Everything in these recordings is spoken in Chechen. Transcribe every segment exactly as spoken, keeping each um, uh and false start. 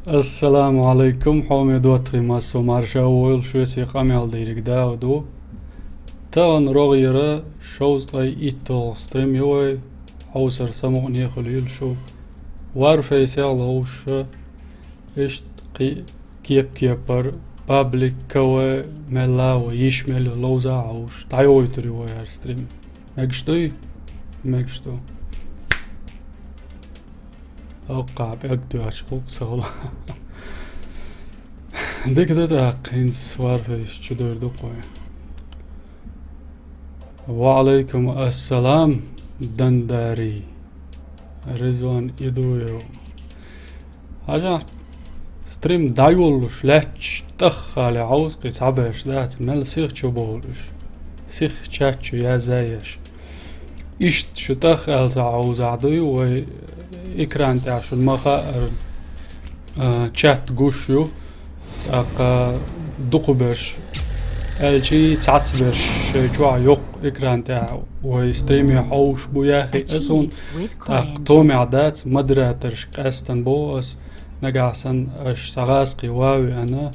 Ассаламу Ӏалайкум, хьоме доттагӀий, массо а марша войла шуьца, къамел дийриг Дауд ву. Тахана рогӀера шовзткъе итталгӀа стрим ю вай, хьовсар самукъане хуьлийла шу. Варфейсехь ловзуш, иштта кхин кеп-кепара, паблик, КВ, мелла а вай йиш мел ю ловза а хьовзуш, дӀайохуьйтур ю вай хӀара стрим. Мегаш дуй? Мегаш ду. Оккха пӀелг доьгӀча гӀуллакх ца хуьлу. Дика ду тӀаккха, хӀинца Варфейс чу дойр ду-кх вай. Ва Ӏалайкум ассалам, Дандари. Ризван Идуев. Хьажахь, стрим дӀайоллуш лаьтташ тӀаххале хьовза-кх, цхьаберш дац, мел сиха чу бовлу уьш. Сиха чат чу язъеш. Иштта шу тӀах аьлла ца хьовзахь дуй, вай экран тӀехь шуна ма хаъара, а, чат гуш ю, тӀаккха дукхаберш, аьлчи цхьацберш шайн чохь йоккху экран тӀехь вай стриме хьовзуш бу яхи аса хӀун, тӀаккха томехь дац, модераторш къаьстина боху ас, нагахь санна аша схьагӀазкхий ван а веана,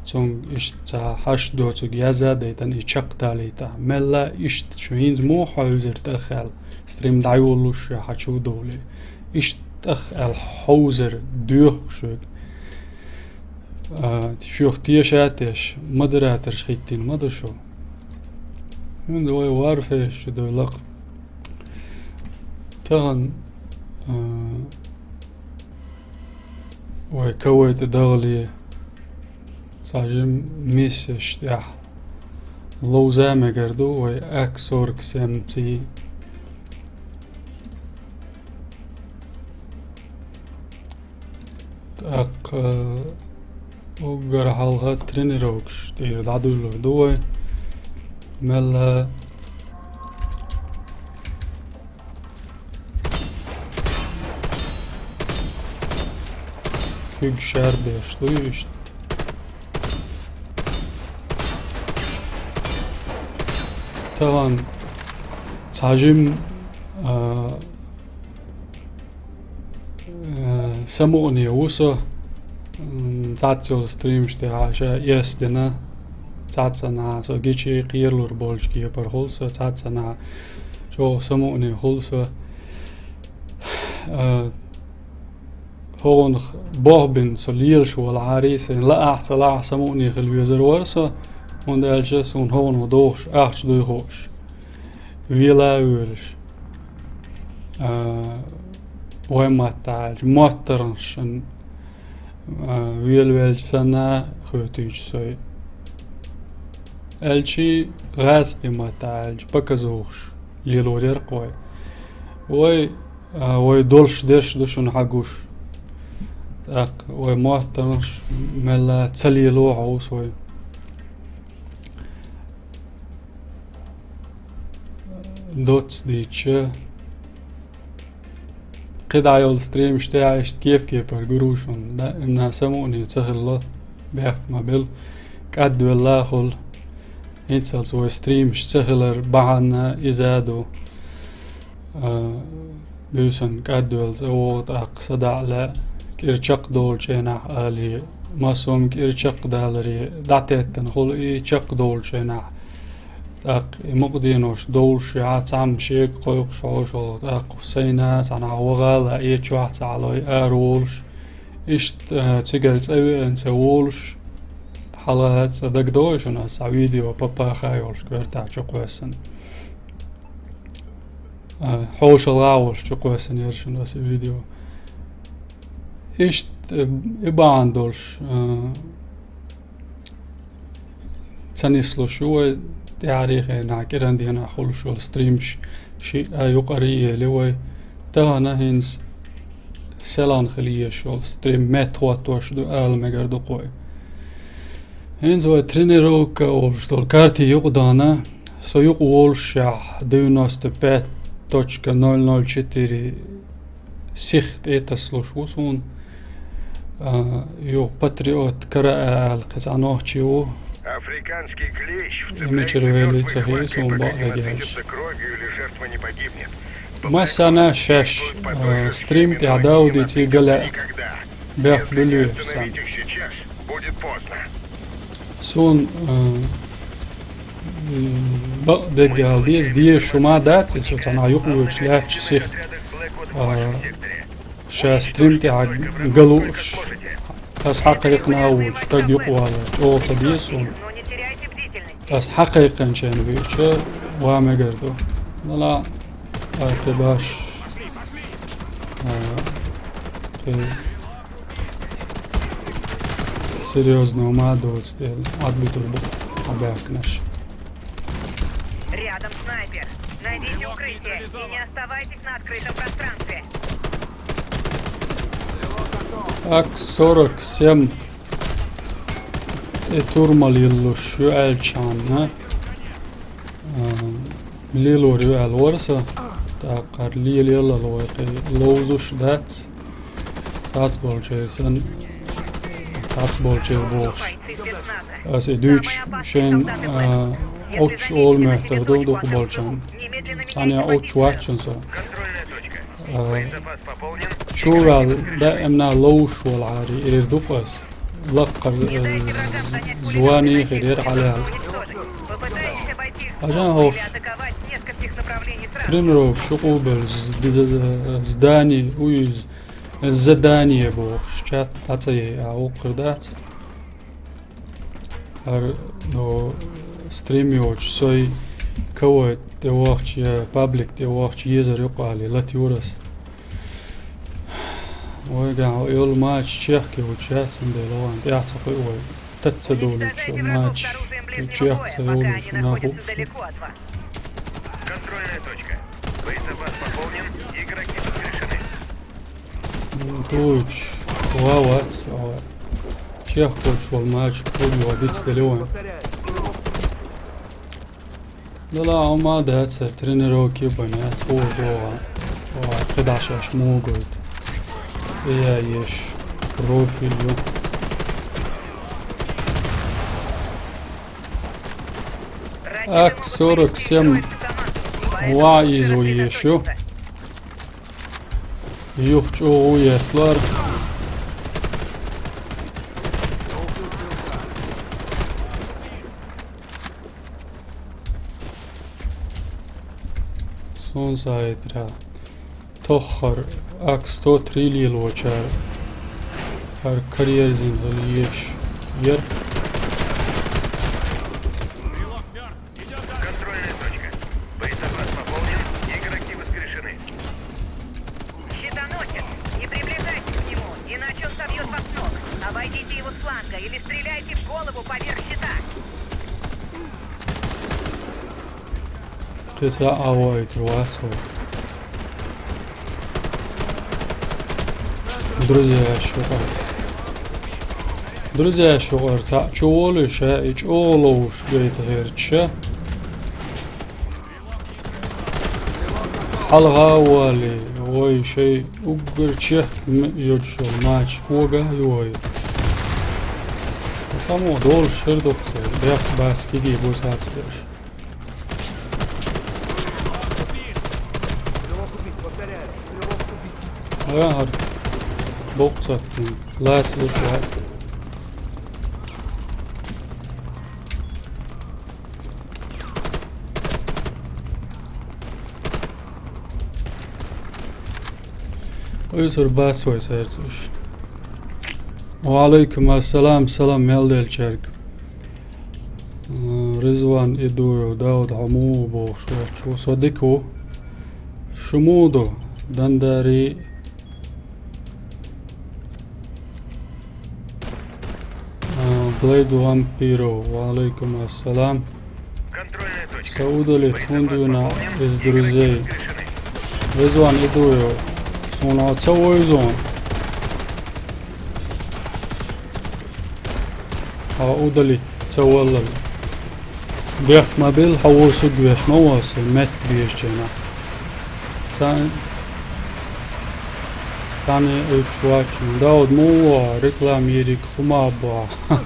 цунга иштта цхьа хьашт доцург язъя а дайтина, и чекхдалийта. Мелла иштта шу хӀинца муха хьовзира тӀах аьлла, стрим дӀайоллуш я хьан чу а довлий. Иштта тӀах аьлла хьовзар доьху шуьга. А, шух теша а теш, модераторш хӀиттийна ма ду шу. ХӀинца вай Варфейс чу девлла-кх. Тахана, а, вай КВ тӀе дахале, цхьа жим миссеш тӀехь ловза мегар ду вай Ак сорок семь цӀий. ТӀаккха уггар хьалха тренировкаш тӀера дӀадуьйлур ду вай. Мелла куьг шаьрбеш ду иштта. Тахана цхьа жим, а, а, самукъане ву со, м, цхьацца йолу стримаш тӀехь ша эс дина, цхьаццанхьа со гичи кхералур болчу кепара хуьлу со, цхьаццанхьа чӀогӀа самукъане хуьлу со. А, хӀокхунах бохбина со лелаш волу Ӏари, сайн лаахь а, ца лаахь а самукъане хила везар вара со, хӀунда аьлча суна хӀокхунах дохуш ахча дуй хууш, вела а воьлуш, а, вайн маттахь аьлча, моттаргӀанашна, а, велавелча санна а хоьтуьйтуш со. Аьлчи гӀазкхийн маттахь аьлча, показухуш лелор яра-кх вай. Вай, а, вай долуш дерш ду шуна хьан гуш. ТӀаккха вай моттаргӀанаш мелла ца лело хьовсу вай. Доцца дийцча, кхидӀа йолу стримаш тӀехь иштта кеп-кепара гур ву шуна. Даимна самукъане ца хилла, бехк ма билла, кӀадвелла а хуьлу. ХӀинццалц вай стримаш ца хилар бахьана иза а ду. А, буьйсанна кӀадвелла цӀа вогӀу, тӀаккха садаӀа лаьа, кӀира чекхдолучу хенахь алий, массо а кӀира чекхдаларе дӀатеттина хуьлу и чекхдолучу хенахь. ТӀаккха и мукъаденош довлуш яхь, цхьамма шега кхойкхуш хьошалгӀа, тӀаккха сайна а цхьанхьа ваха а лаьа, и чохь ца хьалой ара волуш. Иштта, а, цигара цӀа веана ца волуш, хьала цӀа дагадогӀий шуна аса цхьа видео папаха йолуш коьртахь чу кхоьссина. А, хьошалгӀа а волуш чу кхоьссина яра шуна аса и видео. Иштта, э, и бахьана долуш, э, ца нислуш ю вай, тӀаьхьарий хенахь, кӀиран дийнахь хуьлуш йолу стримаш шиъ а юкъарий а ели вай. Тахана хӀинца селхана хила езаш йолу стрим метта хӀоттош ду ала мегар ду-кх вай. ХӀинца вай тренировка олуш долу карти юкъадахана, со юкъа волушшехь, девяносто пять точка ноль ноль четыре сих тӀе тасалуш ву суна. А, юха Патриот Кара аьлла кхин цхьа нохчи ву. Африканский клещ в цепляющей мёртвой хватке, пока не насытится кровью или жертва не погибнет. Массарна шаьш, а, стрим тӀехь Даудица ган лаьа. Бехк билуьйр сан. Суна, э, м, бакъдерг ала деза, деза шу ма дац, со цхьанхьа юкъа воьдуш лаьтташ сиха, э, ша стрим тӀехьа галуш. Ас хьакхайкхина а воцуш, стаг юкъа валар, чӀогӀа ца деза суна. Ас хьакхайкхинчарна веача, ван мегар ду. Вала, ай, кхин баш, а, кхин серьёзно ма доцу тӀе, Ӏадбитур бу хьан баьхкинарш. Рядом снайпер. Найдите укрытие и не оставайтесь на открытом пространстве. Ак сорок семь. Э, турмал йиллуш ю аьлча хьанна. А, лелор ю аьлла вара со. ТӀаккха лелаялал вай кхин ловзуш дац. Цхьацболчеран санна, цхьацболчеран бохуш. Ас и дуьйцуш шайна, а, оццуш олу моьттур ду дукхахболчарна. Цхьанна оццуш вац шуна со. А, чу ваьлла даимна ловзуш волу хьари эр ду-кх ас. Лаккхара, э, з-, звание хир яра хьалаьлла. Хьажа хьовш. Тренировка шу къубал з-, з-, з-, здание, уй, з-, задание бохуш. Чат дӀа ца яй, а воккхар дац. ХӀара, ну, стрим йоцуш, сой кавай тӀе вахча я паблик тӀе вахча езар юкъа али, латюрас. Вайгахь йолу мача чехка йоцуш яц, цундела вайн тӀаьхьа ца кхуьу вай. Таца ца долуьйтуш йолу мача, чехка ца йолуьйтуш, нах хууш ду. Контрольная точка. Боезапас пополнен. Игроки воскрешены. М, дуйчу, ва вац, ва. Чехка йоцуш волу мача кхуьу вай дицделла вайн. Дала хӀума дац, хӀара тренировки бан яц, хӀора догӀа. Ва, кхидӀа шаьш могуьйту. Э, я еш, профиль ю. Ак сорок семь ва иза ву еш ю. Юха чӀогӀа ву етталар. Суна ца хетарехь, тоххара ак сто три лелочара хӀара карьерзина хила еш яра. Контрольная точка. Боезапас пополнен. Игроки воскрешены. Щитоносец, не приближайтесь к нему, иначе он собьёт вас с ног. Обойдите его с фланга или стреляйте в голову поверх щита. Кхин цхьа а вайтар вац хӀара. Друзьяш юкъара. Друзьяш юкъара цхьаъ чу волуш, ша и чӀогӀа ловзуш гайта хӀерча. Хьалха а валий, вай шай уггар чехка м-, йоцуш йолу мача когахь а ю вай. Само долуш хир ду-кх церан, бехк бац кегий бу цхьацца берш. Ага, хӀара. Боккха цаткен. Лаьцна луш вац. Ойсур бац вай саьрца уьш. Ва алейкум ассалам, салам мел делчаьрга. М, Ризван Идуев, Дауд, хьо муха ву бохуш волчу? Со дика ву. Шу муха ду? Дандари, а, Блейд Вампиров, ва алейкум ассалам. Контрольная точка. Са удалить хӀунда вина из друзей? Ризван Идуев, суна хьо ца вевза хьуна. Хьо удалить ца валлал. Бехк ма билла, хьо вовсуг веш ма ву аса, меттиг безачу хенахь. Цхьа-, цхьаьна уьш вац. Дауд, муха ву хьо, реклама йийриг хӀума бу хьо?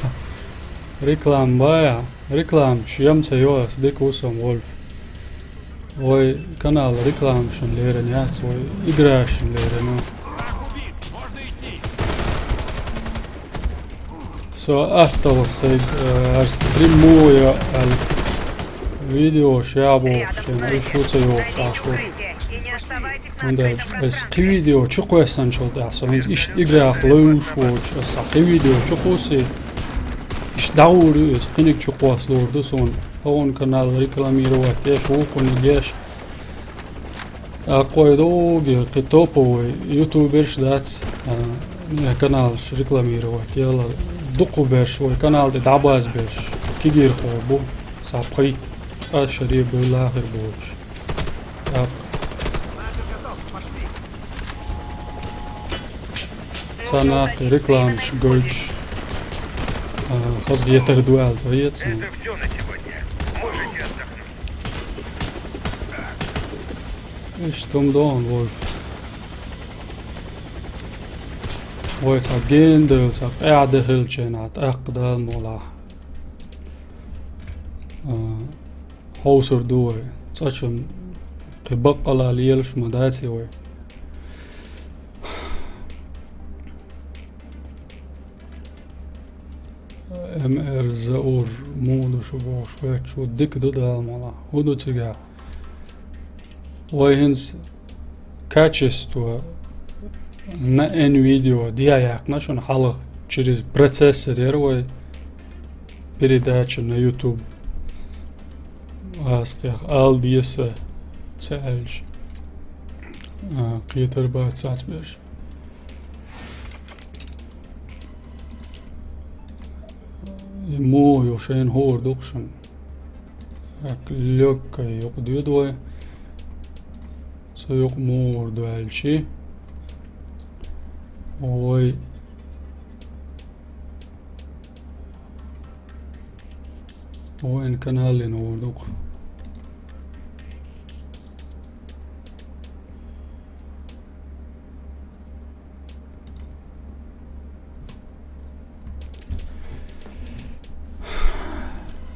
Реклама бан а? Рекламаш ям ца йо ас, дика ву со, Вольф. Вай канал рекламашна лерина яц, вай играшна лерина. Враг убит! Можно идти! Со атталла сайга, э, ар стримуя аьлла. Видео ша бохуш, шена уьш ву ца йохуш Ӏаш ву. ХӀунда аьлча ас кхин видео чу кхоьссанчул тӀаьхьа, со хӀинца иштта играх ловзуш воцуш, ас кхин видео чу кхоссе, иштта дӀагӀур ю иза, кхиниг чу кхоссалур ду суна. Хьуна канал рекламировать еш, вукхуниг еш. ТӀаккха вай догий кхин топовый ютуберш дац, а, не, каналаш рекламировать яла. Дукхахберш вай канал тӀе дӀабазберш кегийрхой бу, цхьа пхийтта, ткъа шаре буьйлахир боцуш. ТӀаккха цхьа нах рекламаш гойтуш, а, хазахетар ду аьлла ца хета суна. Иштта хӀума догӀу вай. Вай цхьа гена девлла, цхьа къаьхьа де хилча, тӀаккха Дала мукъалахь, а, хьовсур ду вай. Цкъачунна кхин баккъалла лелаш ма дац вай. М Р Заур, муха ду шу бохуш, ваьчча ву дика ду Дала мукъалахь. ХӀун ду цигахь? Вай хӀинца качество на N видео дӀаяьккхина шуна хьалха, через процессор яра вай передача на YouTube. Ас кхех ала деза ца аьлча, а, кхетар бац цхьацберш. И муха ю шайна хӀора ду-кх шуна. Ак лёгкая юкъа доьду вай. Цу юкъа муха ду аьлчи. Вай. Вайн каналлин хӀора ду-кх.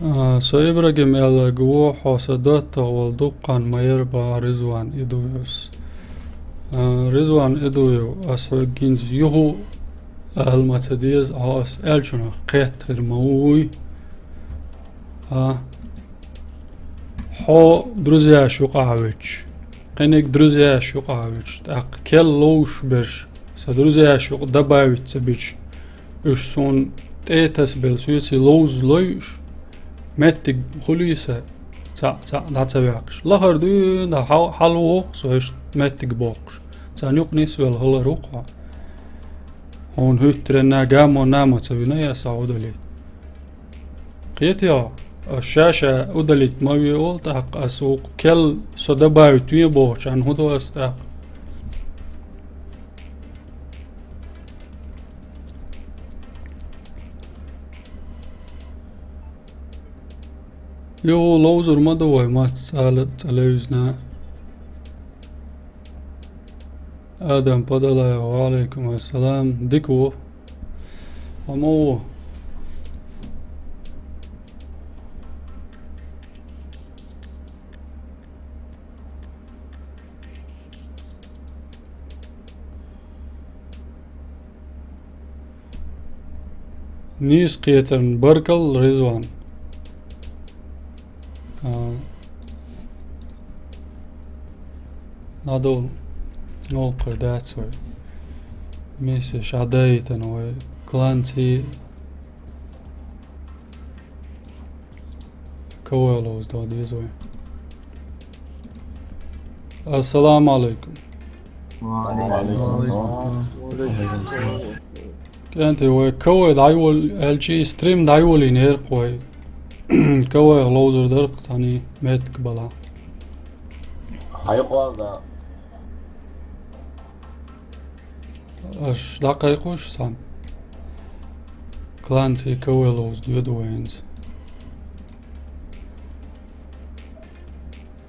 А, со Ибрагим аьлларг ву, хьо сан доттагӀа волу дуккха хан ма яра боху Ризван Идуевс. А, Ризван Идуев, ас хьоьга хӀинца юха ала ма ца деза, хьо ас аьллачунах кхетта хир ма ву вуй. А, хьо друзьяш юкъахь а вуьтуш, кхиниг друзьяш юкъахь а вуьтуш, тӀаккха керла ловзуш берш, сан друзьяш юкъа добавить ца бича, уьш суна тӀе а тасабелла, соьций ловза лой уьш, меттиг хуьлий сан, цхьаъ, цхьаъ дӀа ца ваьккхаш. Лахара дуьйна хьал-, хьалавоху со иштта меттиг боккхуш. Царна юкъа нисвелла хилар ву-кх хьо. Хьуна хӀуьттаренна, гамонна а ма ца вина ас хьо удалить. Кхетий хьо? Ас ша-ша удалить ма ве олу, тӀаккха ас вукху кел со добавить ве бохучарна хӀун до ас тӀаккха? Юха ловзур ма ду вай, мацца цӀа левзина. Адам Падалаев, ва Ӏалайкум ассалам. Дика ву. Хьо муха ву? Нийса кхетарна баркалла, Ризван. А, надо новкъа дац вай. Миссеш Ӏадаитана вай. Кланций КВ ловза деза вай. Ассаламу Ӏалайкум. Ва Ӏалайкум салам. КӀентий, вай КВ дӀайола аьлчи, стрим дӀайолийнера-кх вай. КВ ловзур дара-кх цхьаьний меттиг балахь. Хьайкъал да. Аш дӀакхайкхош сан. Кланций КВ ловза доьду вай хӀинца.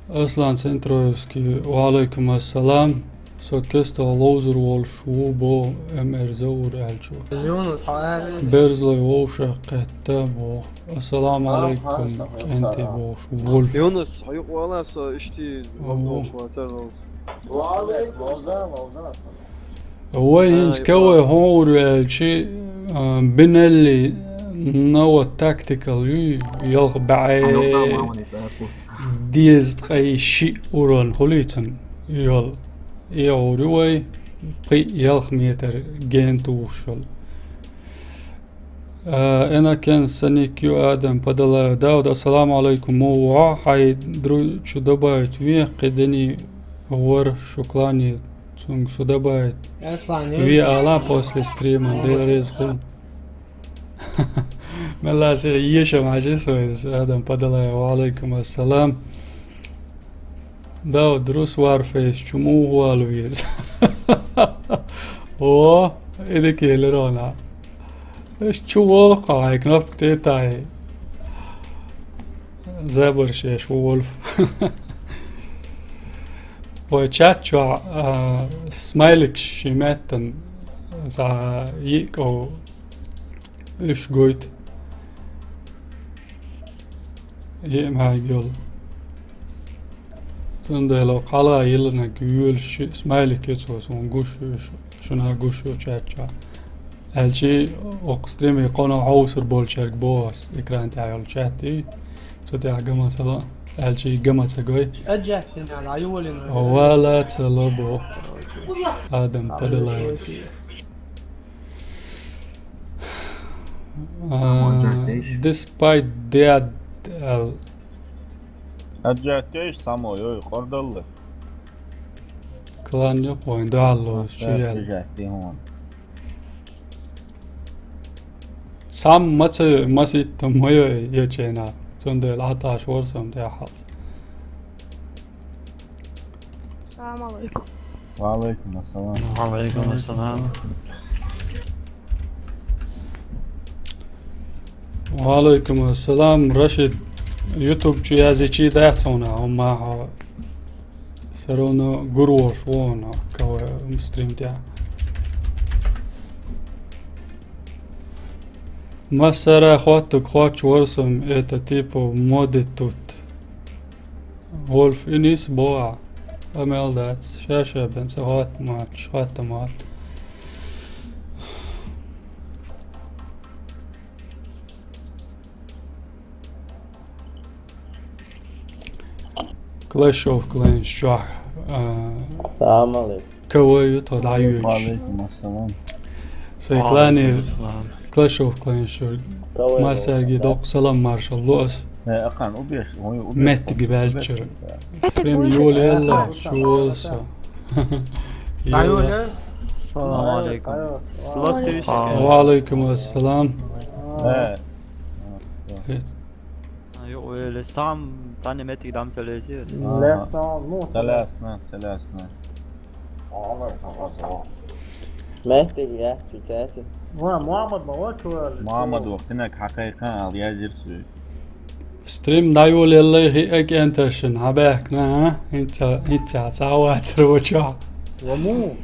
Аслан Центроевский, ва Ӏалайкум ассалам. Со кестта ловзур волуш ву бо М Р Заур аьлча. Берзлой вовшах кхетта бо. Ассаламу Ӏалайкум, кӀентий бохуш волу. Юнус, хьо юкъа вала со иштий. Вай хӀинца КВ хьуна ур ваьлчи, А, Бенелли Nova Tactical ю, ялх бӀе дезткъе шиъ урон хулийцан йол. И гӀур ю вай, пхи ялх метр ген тухуш йол. А, Энакен Саник ю, Адам Падалаев. Дауд, ассаламу алейкум. Мугьа хьай друг чу добавить ве, кхидани вар шуклани цунг су добавить. Аслан, ве ала после стрима, Дела реза хул. Мелла сиха ешам хьажи сойз, Адам Падалаев, ва алейкум ассалам. Дауд, рус Warface чу мугӀвал вез. О, эдик елирона. Эш чу волха, ай кнопка тетай. Забаршеш, Вольф. Вай чат чу, а, смайлик шиметтан за йикъо. Уьш гойту. Е мягӀиг йолу. Цундела кхала йиллинарг вуьйлуш ши смайлик ю цо, суна гуш ю, шу-, шуна гуш ю чат чохь. Аьлчи окху стриме кхана хьовсур болчаьрга боху ас, экран тӀехь йолу чат и. Цу тӀехь гама ца ло, аьлчи гама ца гой. Аджаттина, ла ювалин. Вала ца ло бо. Адам Падалаев. А, despite that, ал. Аджаттеш само, йой, къордалла. Клан юкъ вайн дуьхьал лоруш чу яьлла. Аджатти хьуна. Сам маца маситта ма йой ечена. Цундела Ӏаташ ворсам тӀехь хьалц. Салам алейкум. Ва алейкум ассалам. Ва алейкум ассалам. Ва алейкум ассалам, Рашид. YouTube чу язичи дац хьуна, амма хьо всё равно гурош вон, кого стрим тя. Массара хоттуг хоч ворсам, это типа моды тут. Вольф, и нийса боху ахь. Къамел дац. Ша-ша бен ца хатта мотташ, хатта мотт. Clash of Clans чохь, а, Салам алейкум. КВ ю тхо дӀайоьдуш. Ва алейкум ассалам. Сайн клане Clash of Clans чуьра массаьрга доккха салам маршалла ло ас. Э, акхан, убеш, ой, убеш. Меттиге баьлчара. Стрим йолаелла, чу волу со. ДӀайоьлла. Салам алейкум. Ва алейкум ассалам. Э. Хет. Ай, ой, ле сам, тани метиг дам ца лези. Ле сам, ну, ца лесна, ца лесна. Меттиг я, читайте. Ва, Мухаммад, ма, вот чё, Мухаммад, вот, ты на какая канал, я зирсу. Стрим дӀайолаелла хи агенташин, хьабаьхкина, а? ХӀинца, хӀинца, ца вацар вача. Ва му?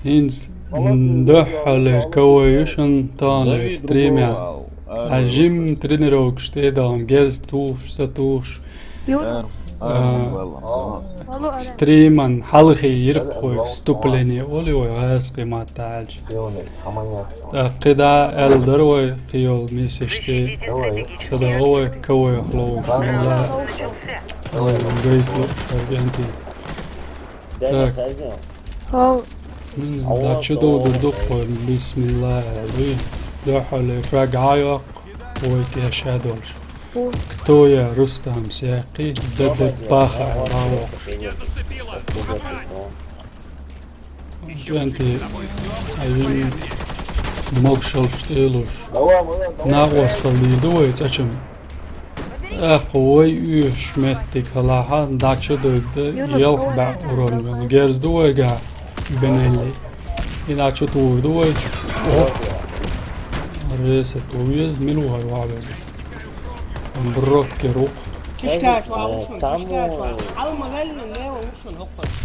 ХӀинца, м, дуьххьалера кавай ю шун таханлера стримехь. Цхьа жим тренировкаш тӀе а дахана, герз тухуш, са тухуш. Ю? А, а, стриман хьалхе йира-кх вай вступление, олий вай гӀазкхийн маттахь аьлча. ТӀаккха кхидӀа аьлла дара вай, кхин йолу миссеш тӀе. Ца даха вай, кавай ловуш, мелла. Вай гайта луш, агентий. Так. Хау. М, дачу довдур ду-кх вай, бисмиллахӀ, аьлла. Дуьххьале фраг Ӏа йоккху, вай тӀе ша долуш. Кто я, Рустам, сяьккхи, да, да, баха, баха. Венти, цхьа йина могушаллаш тӀе а луш. Накъосталла дийр ду вай цӀа чу. ТӀаккха вай оьшуш меттиг хилахь, дӀа чу дойду, ялх бӀе урон йолу герз ду вайгахь, Бенелли. И дӀа чу тухур ду вай. О! Ресет ву веза, мила ву хӀара вахьа веза? Брокер ву-кх. Кишкачу а ву шун, кишкачу а. Алма веллин лева ву шун хӀокхуьнан.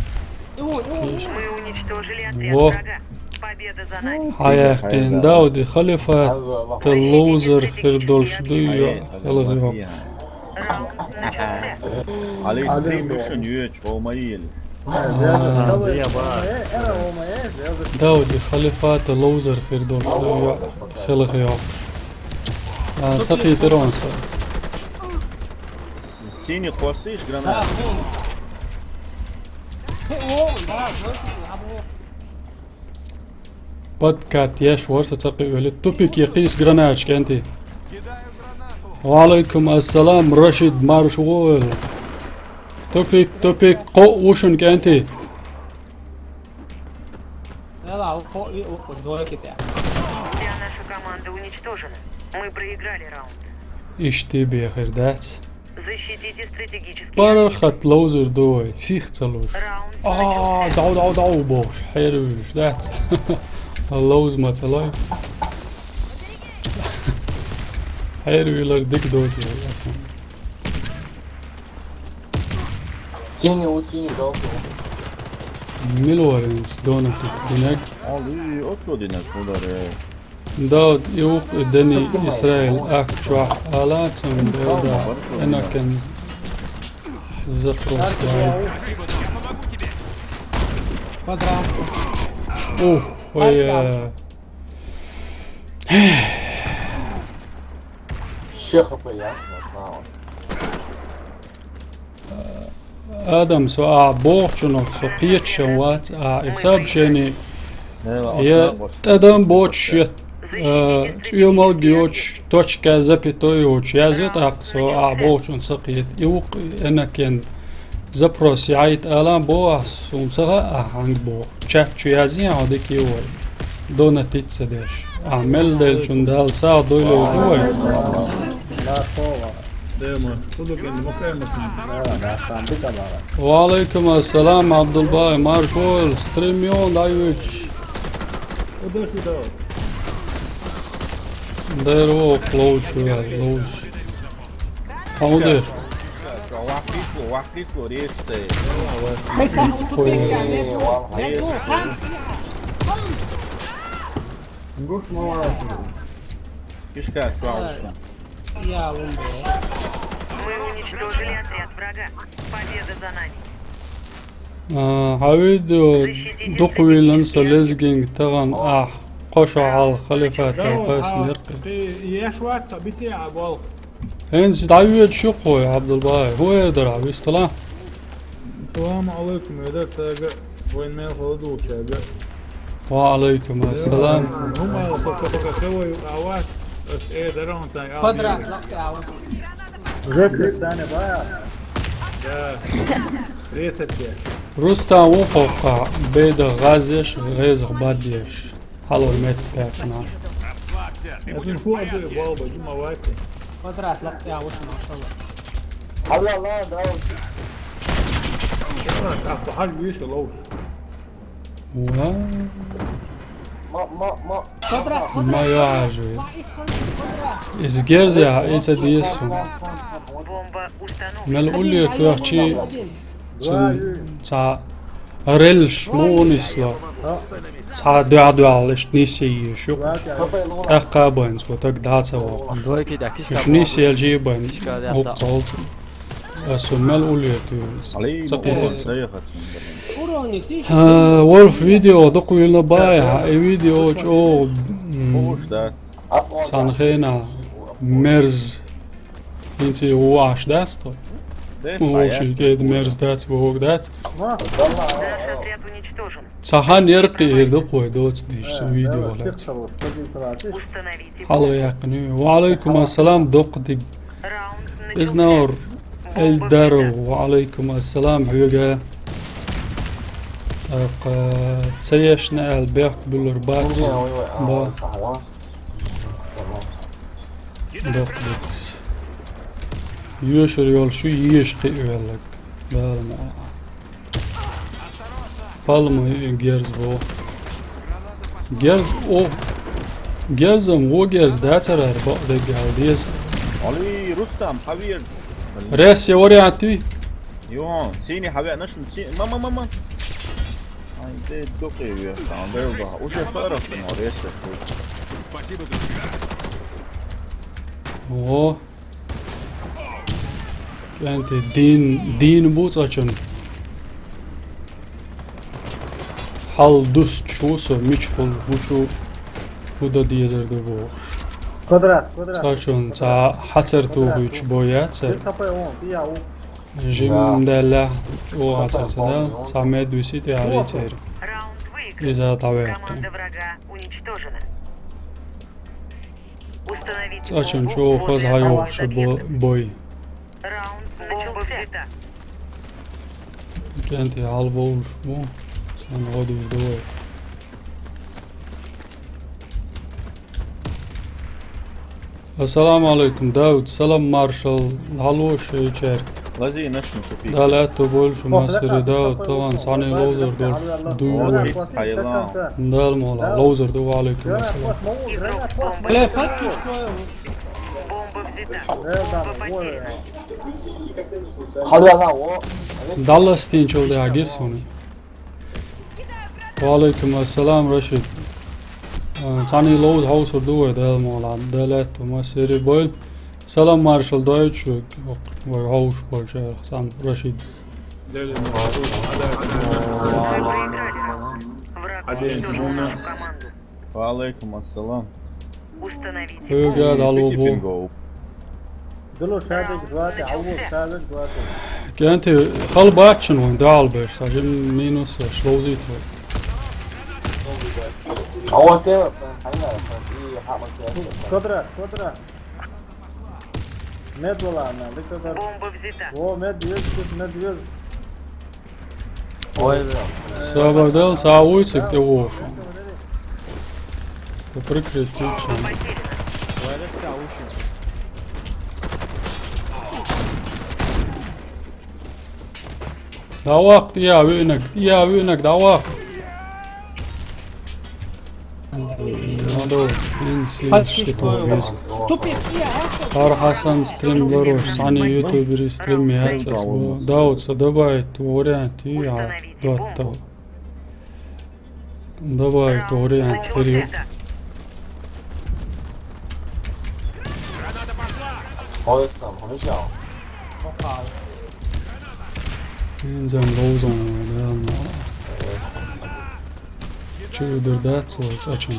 Во. Хьаяьккхина Дауди халифат лузер хир долуш дуй, йо, халахайо. Али стрим ю шуна йоьчу, хӀо ма йийла. Ага, я ба. Дауди халифата лоузер хир долуш хила хио. А, ца кхетар ван со. Синий кхоссийша гранат. Подкат еш вар со ца кхиоли. Тупик я кхийса гранаташ, кӀентий. Ва алайкум ассалам, Рашид, марш вогӀийла. Тупик, тупик, кхоъ ву шуна, кӀентий. Вся наша команда уничтожена. Мы проиграли раунд. Иштта бехир дац. Защитите стратегические. ПаргӀат лоузер ду вай, сих ца луш. Раунд. А, дау, дау, дау, бохуш, хьервуьйлуш дац. Лоуз ма ца лой. Хьервуьйлар дика доцу вай, асан. Синий у, синий, желтый у. Мила вара хӀинца донатик динарг? Али, оцо динарг хӀун дара? Дауд, юкъа дани Исраил ахча чохь ала цунга белда Энакин запрос яй. Квадрат. Ух, ой, э, Ще хапа я, не знаю. Адам, со ахь бохучунах со кхеташ вац, ахь и сообщение я тӀадам боцуш, я, э, цӀоьмалг йоцуш, точка, запятой йоцуш язйо, тӀаккха со ахь бохучунах ца кхета. И ву-кх Энакин запрос яйта ала боху ахь, суна ца хаьа ахь хьанга боху. Чат чу язйина хьо дика йолу. Донатик ца деш. Ахь мел деллачун Дала сагӀа дойла ду вай. Ва алайкум ассалам, Абдулбай, марш вогӀийла, стрим ю дӀайоьдуш. Дера воккха ловш ву, ловш. Хьо хӀун деш? Вахкисло, вахкисло, речтай. Кишка, чуал. Я вон. Мы уничтожили отряд врага. Победа за нами. А, хьан видео дукха виллина со лезгинг тахана ахь кхо шо хьалха халифатан кхайсина яккхи. Еш вац ца бите а гол. ХӀинца дӀавоьдуш ю-кх вай, Абдулбай. ХӀун эр дара, вистала? Салам алайкум, эдар тага, вайн мел хала дулчага. Ва алайкум ассалам. ХӀума, со пока хаваю, а вас, ас э даран тай. Квадрат, лакхе а вас. Уже тридцать, ба? Да. Тридцать. Рустам ву хӀокху, беда гӀазъеш, гӀезах бадъеш. Хьалор метта баьккхина. Расслабься, ты будешь в порядке. Квадрат, лакхе а вас, машалла. Алла, Алла, да. Квадрат, ахьа хьал вийша ловш. Ура. Ма, ма, ма. Квадрат, квадрат. Ма яжи. Иза герз я, иза дийсу. Бомба установлена. Мел уллера тоьхчи, цун ца релш муха нисло. Цхьа дуьхьа-дуьхьал иштта нисъе езаш ю. ТӀаккха а байна, цо таг дӀа ца воккхуш. Иштта нисъелча а байна, гӀуллакх ца олу цунна. Аса мел уллера туьйхира. Ца кхетара. А, Вольф, видео дукха виллина бай, хьан и видео чӀогӀа, м, цхьана хенахь мерз. ХӀинца и ву Ӏаш дац тхо? Вовшийн кӀеда мерз дац, вогӀу дац. Наш отряд уничтожен. Цхьа хан яркъа хир ду-кх вай доцу дийш, цу видео лаьцна. Установите. Хьалха яьккхина ю. Ва алайкум ассалам, доккха диг. Раунд начался. Изнаур Эльдаров, ва алайкум ассалам, хьоьга. ТӀаккха ца ешна аьлла бехк буьллур бац. Ба. Доккха дикс. Йоьшур йолуш ю, езаш кхиъвелларг. Дала ма. Палма герз бу. Герз, о. Герзам, во герз дацарара бакъдерг аьлла деза. Али, Рустам, хьан вер? Рессе вариант ю? Юхан, синий хьан веана шун си-, ма, ма, ма, ма. Ай, де дукъе вер, сан, де уга. Уже фарах, но, рессе шу. Спасибо, друзья. О. КӀентий, дийна, дийна бу цкъачунна. Хьал дусчу со мичахула хӀу шу хӀу дан дезар ду бохуш. Квадрат, квадрат. Цхьачунна цхьа хьацар тухуьйтуш бой яц. Десять хп он, я у. Жимдаьлла, о хьацар ца дал, цхьа мед висит, я рицер. Иза дӀаваьккхина. Цхьачунна чӀогӀа хаза хьайогӀуш бо-, бой. КӀентий хьалабовлуш бу, царна гӀо дийр ду вай. Ассаламу алейкум, Дауд, салам маршал, хьалуш ичер. Лази, начну тупить. Дала аьтту болуш, масири Дауд, тован цхьаьна ловзар долуш дуй вай. Дала мола, ловзар ду, ва алейкум ассалам. Бля, подпушку. Даллас тинчул дагир суна. Ва алейкум ассалам, Рашид. А, цхьаьна ловза хьовсур ду вай, Дала мола, Дала аьтту масири бойла. Салам маршал дойчу, вай хьовш болчу, цхьаьна Рашид. Ва алейкум ассалам. Хьоьга дӀало бу. Дало шадерг жоате, хьало шадерг жоате. КӀентий, хала бац шуна вайн дуьхьал берш, сан жим минус аш ловзийта вай. Квадрат, квадрат. Мед вала, на, ликвидатор. Бомба взята. О, мед вез, мед вез. Ой, бля. Сабар дал, са вуйциг тӀе воху. Прикрыть туча. ДӀаваккха, я вуьйнаг, я вуьйнаг, дӀаваккха. Надо, блин, сильно что-то везет. Тупик, я, Хьара Хьасан стрим ларош, цхьаьна ютубери стрим яц ас бу. Дауд, со добавить вариант ю, я, доттал. Добавить вариант хир ю. Хьо эс сам, хьо мича? Инзам ловзон вай, да, но. Чу удар дац вай цӀа чу.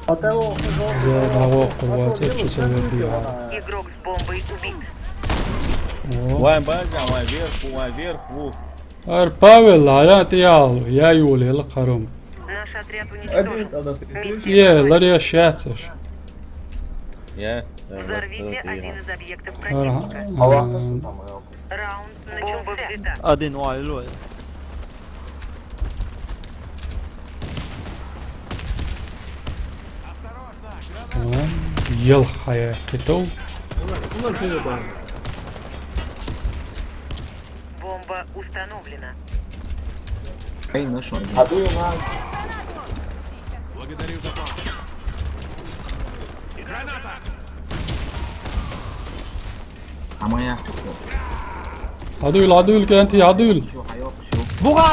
За дӀавоккхур вац, цӀа чу ца вер дийхьара. Игрок с бомбой убит. О. Вайн база, вайн вверх, вайн вверх, ву. Ар Павел, а я тӀе ял, я юле ла кхарум. Наш отряд уничтожен. Е, лареш яц аш. Я, э, Взорвите вот, э, один из объектов противника. Ара, а, Раунд начался. Один вайлой. О, ел хая китов. Бомба установлена. Ай, нашёл. А ты на. Благодарю за помощь. Граната! А моя что? Адуьйл, адуьйл, кӀентий, адуьйл. Чё, хайок, чё? Буга!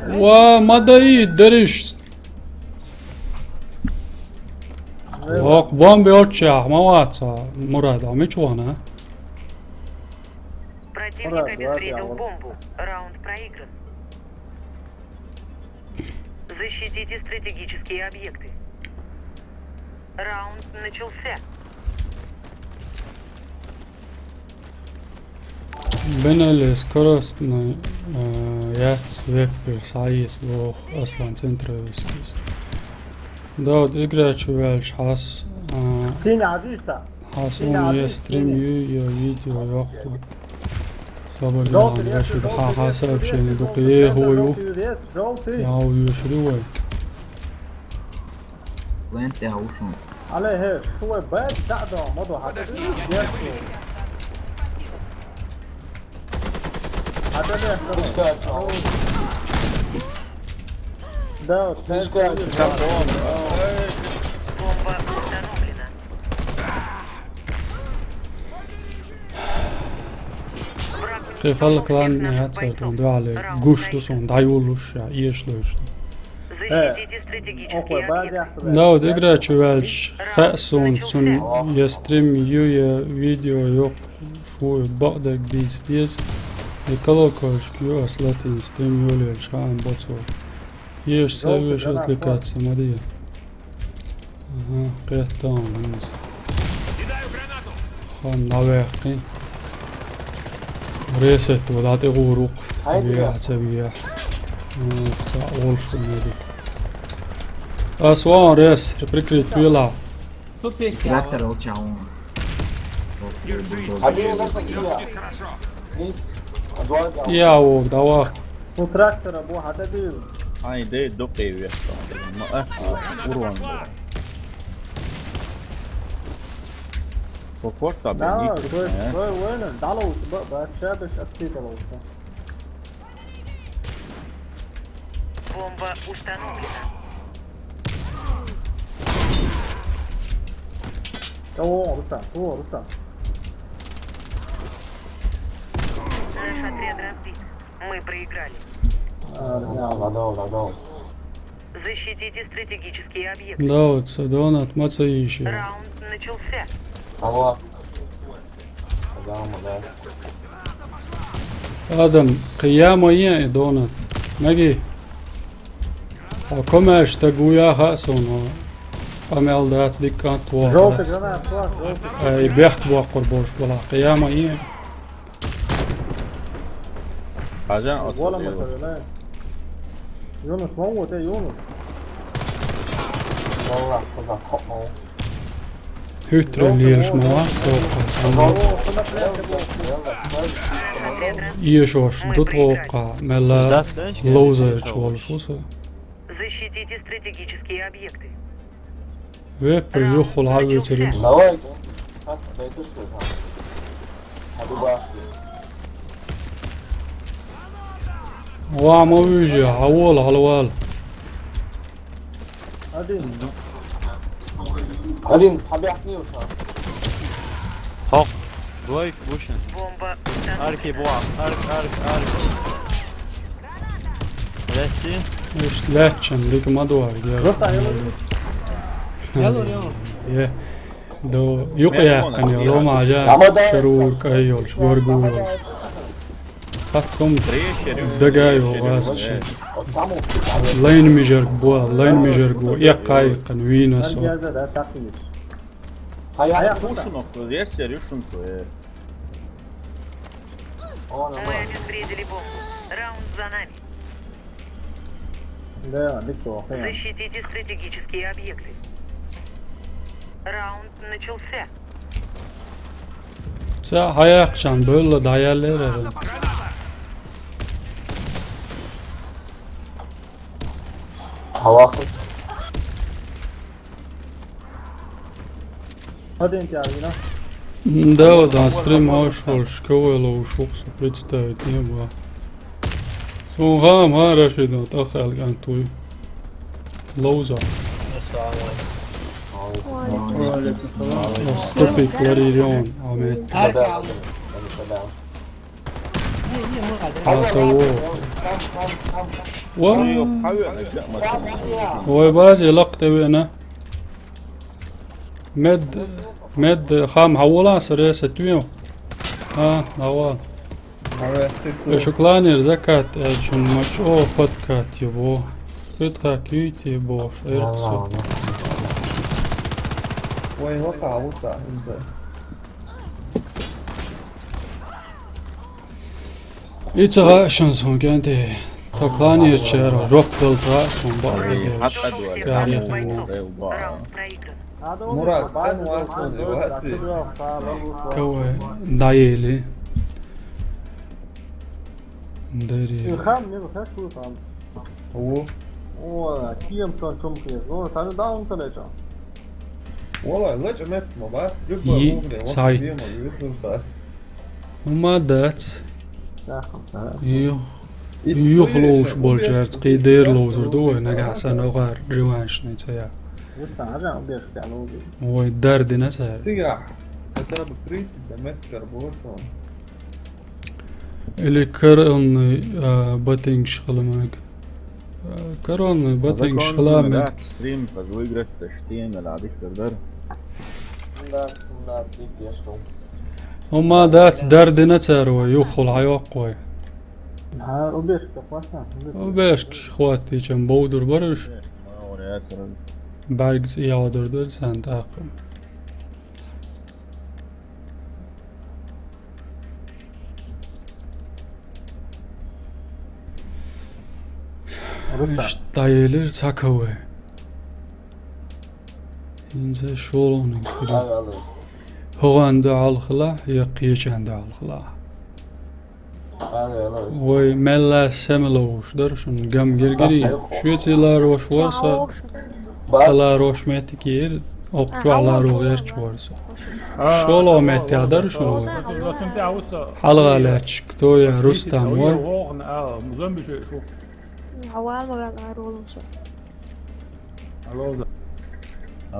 Ва, ма даи, дериш. Ох, бомби очах, ма ваца, Мурад, а мича вана? Противник обезвредил бомбу. Раунд проигран. Защитите стратегические объекты. Раунд начался. Бен Али, скоростный, э, яц веппер, схьаэца боху Аслан Центровскийс. Дауд, игра чу ваьлча хьас, э, Синий, Азиз, Хьа суна я стрим ю, я видео йоккху. Собар ялан, Рашид, хьан хьа сообщение дукха ехо ю. Яу ю шури вай. Лен тӀе а ушун. Але хе, шу вай бай, да, да, модо хьа. Да, вот, Бомба установлена. Кхин халла клан яцара тхуна дуьхьал гуш ду суна, дӀайолуш, я, эшалуш. Защитите стратегические объекты. Дауд, игра чу ваьлча, хаьа суна, цунна я стрим ю, я видео йоккху. Фу, бакъдерг дийца деза. Экологошка ю ас латин стрим йолаелча хаам боцо. Еш са веш отвлекаться ма де. Ага, кхетта он хӀинца. Хан навехкин. Ресет вала тӀе гӀур вукх. Веа, ца веа. М, ца олш мери. Ас вон рес, прикрыть вела. Трактор волча он. Один у нас отсюда. Низ. Два, два. Я, о, давай. Ну, трактора бо хата див. Ай, дай дукхе вехта. Ма, а, урон. По форту. Да, бегите, стой, а? Стой, воина, дало, ба, ба, чабиш, отсыпало. Бомба установлена. О, Рустам, о, Рустам. Наш отряд разбит. Мы проиграли. А, да, задал, задал. Защитите стратегические объекты. Да, вот, Садон, отмаца ищи. Раунд начался. Алло. Адам, къияма е донат. Маги. А комеш та гуя хасуно. Амел дац диккан твор. Желтый гранат, класс, желтый. Ай, бехк бохур бош бала. Къияма е. Хажан от. Вала масалла. Юнус, ма вот, э, Юнус. Валла, куда хопнул. Хьуьттарал лелаш ма вац, со кхалсам. Иешош, дутхокха, мелла ловзарчу волуш ву со. Защитите стратегические объекты. Веппер юххул хьавоьцур ю. Давай, дай ты что, там. Хьадуга. Ва ма вуьйжи, хьавола, хьалавала. Один. Один, хьабаьхкинийла ша. Хьо. Двойка бушин. Бомба. Арки буа. Арк, арк, арк. Лести. Уьш лаьттачун дика ма дуара, я. Просто хьалур. Хьалур, я. Е. До юкъа яьккхина йолу, лома хьажа, шарур кӀай йолуш, горгу йолуш. Цхьацца хӀума дага йогӀу ваза шен. Лайн мижарг бо, лайн мижарг бо, эккхай-эккхана вийна со. Хьая, хьая, хьуша нохчо, я сервис шун цо, э. Мы обезвредили бомбу. Раунд за нами. Да, никто, хрен. Защитите стратегические объекты. Раунд начался. Ца хьаяьккхачарна бевлла дӀаяллера. Хьавахху. Да, вот, а стрим можешь больше кого лучше представить не было. Сунгам, ха, Рашидов, тахал кан туй. Лоуза. Стопик, Ларион, Амет. Аса во. Ва. Ой, базе лакъ тевена. Мед, мед хам хьавола со реса туьйо. А, хьавола. Э, шу кланер закат, э, чун мачо подкат его. Петха кьюйти бо, эрцу. Ой, вот а, вот а, вот а. И ца гӀа шун сун кӀанте. Та кланерчара жоп дал ца гӀа сун бакъ дагерча. Мурат, сан вацун, вацун. Кавай, даели. Дари. Илхам, не выхожу там. О. О, кем сон чум кез. О, сами даун ца лечо. Вала, лечо мет ма бац. Юкъа. Цайт. Ма дац. Ю. Юхлуш болчарц кхидер ловзур ду вай, нагахь санна огӀар реваншный ца я. Вай дардина цара. Цигахь. Хотя бы тридцать метров было. Или коронный, а, ботинкаш хила мега. А, коронный ботинкаш хила мега. Стрим, как выиграть, со штемель, а диктар дар. Да, да, слить я шел. Хьума дац, дардина цара вай, юххул хьайоккху вай. А, убежка, пошла. Убежка хватит, чем бовдур бараш. Баьрг цӀи яхьа дор дар сан тӀаккха. Рустам. Ишт дӀаелира цхьа кавай. ХӀинца шолгӀаниг хир. Алло, алло. ХӀогӀан дуьхьал хилахь, я кхечан дуьхьал хилахь. Алло, алло. Вай мелла сема ловш дар шун гам гергери. Алло. Шуьца ларош вар со. Ба. Ца ларош меттиг ер, оккхачохь ларо гӀерташ вар со. А, шолгӀа меттехь дар шун вай. Хьалха лаьтташ, кто я, Рустам вар. Хьавал ма ваьлла, ара волу со. Алло, да.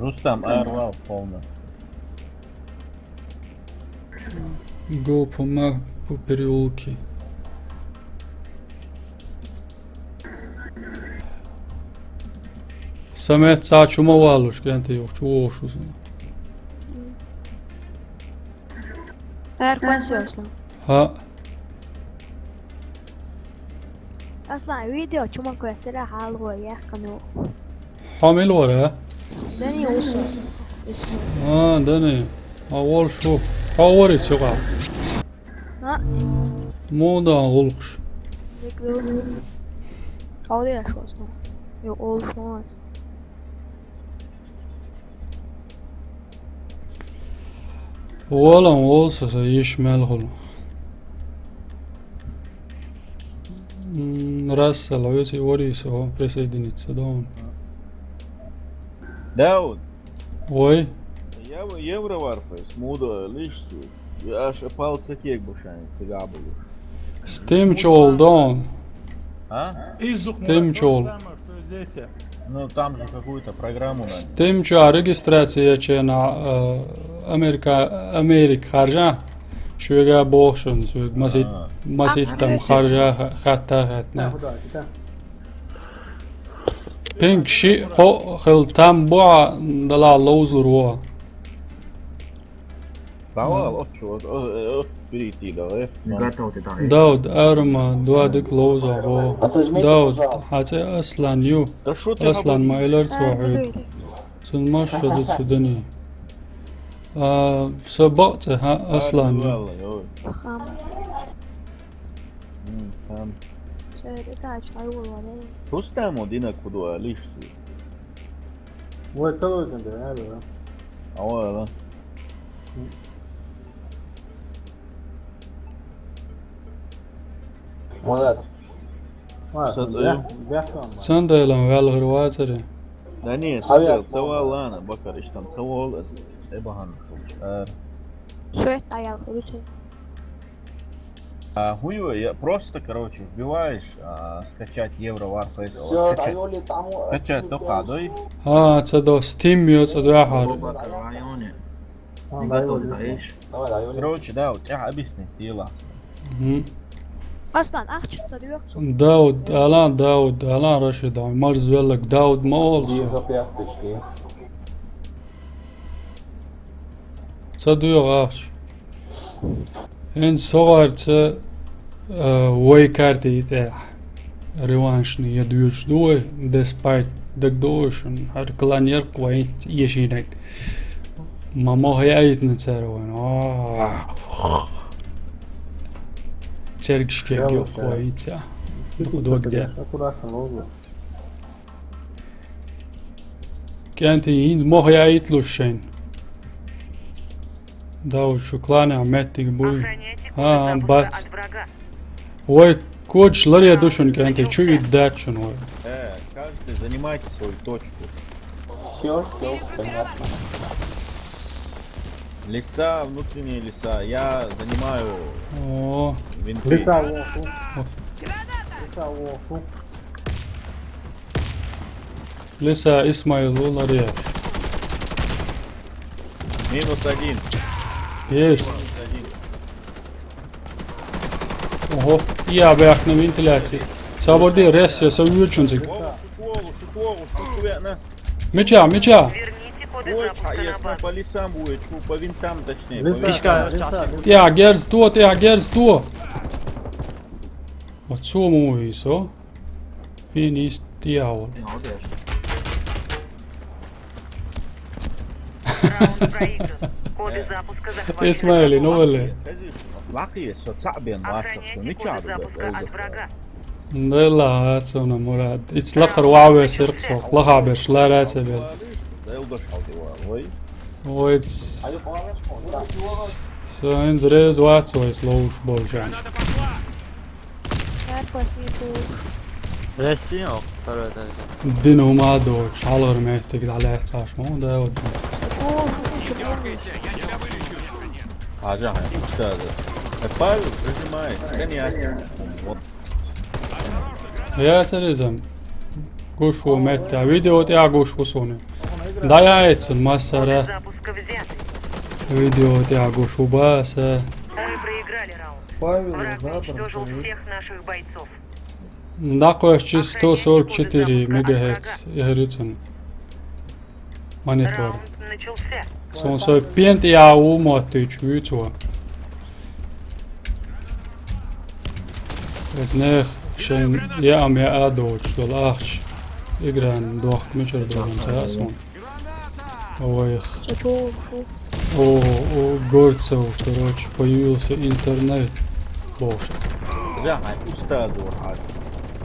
Рустам, ара вал полна. Го по ма-, по переулке. Сан метта цхьа чу ма валлуш, кӀентий, юха чу вогӀуш ву сан. Ара кхойсо, Аслан. ХӀаъ. Аслан, видео чу ма кхоьссира, хьалхо яьккхина ву. Хьо мила вара? Дани ву со. А, Дани. Хьо волуш ву. Хьо вара иза юкъахь? А? Муха дан гӀуллакхаш? Дика ву. Хьо деш ву со. Йо, олуш ву ас. Волан, волу со, со йиш мел хуьлу. М, Рассел, хьоьца и вари со, присоединиться дан. Дауд. Вай. Я в-, Евроварфейс, муда, лиш су. Я аш пал ца кег бу шайн, цигабулуш. Стим чол дан. А? Стим чол. Ну, там же какую-то программу надо. Стим чу регистрация чена, э, Америка, Америка харжа, шуьга бохшун, шуьга масит, а, масит там харжа, ха-, хатта, хатна. Пинг ши, кхо, хил там буа, дала лоузлур во. Давай, вот чё, вот, э, э, вот перейти, давай. Готов ты там. Дауд, арма, дуадык лоуза, во. Дауд, хьан цӀе Аслан ю. Да что ты Аслан, ма элар цо хьоьга. Цун ма шо ду цу дани. А, со бакъ цӀе, хьан Аслан ю. М, там. Рустам, вот, дина куда, лишь ты. Вай, ца лоьцун де, алло. Ава, ала. Мурат. Ма, Саца бя-, ю? Бяхтам. Цандайлан ваьлгӀар вацаре. Да не, ца вал, ца вал, ладно, бакар, иштам, ца вал, э, бахана. Э. Шо это, а я, короче. А, хӀун ю, я просто, короче, вбиваешь, а, скачать Евро Warface, всё, скачать. Даёли, там, э, скачать, только, да? А, ца до Steam ю, ца до ахар. Даёли. А, не готов, даёли, даёли. Давай, даёли. Короче, да, у тебя объясни, сила. Мгм. Аслан, ахча ца дёхцу? Дауд, Алан, Дауд, Алан Рашид, Марзвеллак, Дауд ма олсу. Ца дуьйгӀахча. ХӀинца со гӀарца, а, вай карти тӀехь реваншный я дуьйцуш ду вай, деспайт дагадогӀуш, хӀара клан яркъ вай эшийнарг. Ма мохь яйтина цара вайн. А. Цергаш кегйо вай ца. Дог де. Аккуратно, ладно. КӀентий, хӀинца мохь яитлуш шайн. Да, вот шу кланехь меттиг буй. Охраняйте, а, а, кожаный бац. Замок от врага. Вай кочаш ларе ду шун, кӀентий, чу ит дац шун вай. Э, каждый занимайте свою точку. Всё, всё, понятно. Леса, внутренние леса. Я занимаю. О. Винты. Леса, во, фу. О. Леса, во, фу. Леса, Исмаил, уларе. Минус один. Есть. Минус один. Ого, я бяхна вентиляции. Сабар де, рес, я со вирчунцик. Шучу, шучу, шучу, шучу, на. Меча, меча. Верните код из запуска на базу. Ой, а я по лесам будет, шу, по винтам, точнее, по винтам. Леса, леса, леса. Я герз то, я герз то. Вот цо мо вуй со? Финис дьявол. Молодец. Раунд проигран. Коды запуска захвачены. Исмаили, ну вале. Лакхе, со цаӀ бен вацахь, со Охраняйте мича коды запуска от врага. Дела, ацуна Мурад. Ицлахар ваӀ весирх со. Лаха беш лараца бел. Делдаш хьалтӀе вар, вай. Ой, ц-, со инзрез вац вай слоуш болжан. Арпас не получше. Россия, о, второй этаж. Дин ума доч, хьалар меттиг дӀалаьцаш мо, да, вот. Чего, что, чего? Хьажа хьайн устаза. Э, Павел, прижимай. Ца не яц. Вот. Я царизам. Гуш ву метта. Видео тӀа гуш ву суна. Да я эцун массара. Запуска взяты. Видео тӀа гуш ву баса. Мы проиграли раунд. Павел, Враг да, уничтожил там всех наших бойцов. Дакъош чисто сорок четыре мегагерц. Игрицун. Монитор. Раунд начался. Сон сой пент я у моттуч вицо. Эзнех шен я ам я адоч дол ахч. Игран дох мичер долан цасон. Ой, А чего, что? о, о, Горцев, короче, появился интернет. Боже. Хьажа хьайн устаза вар хьажа.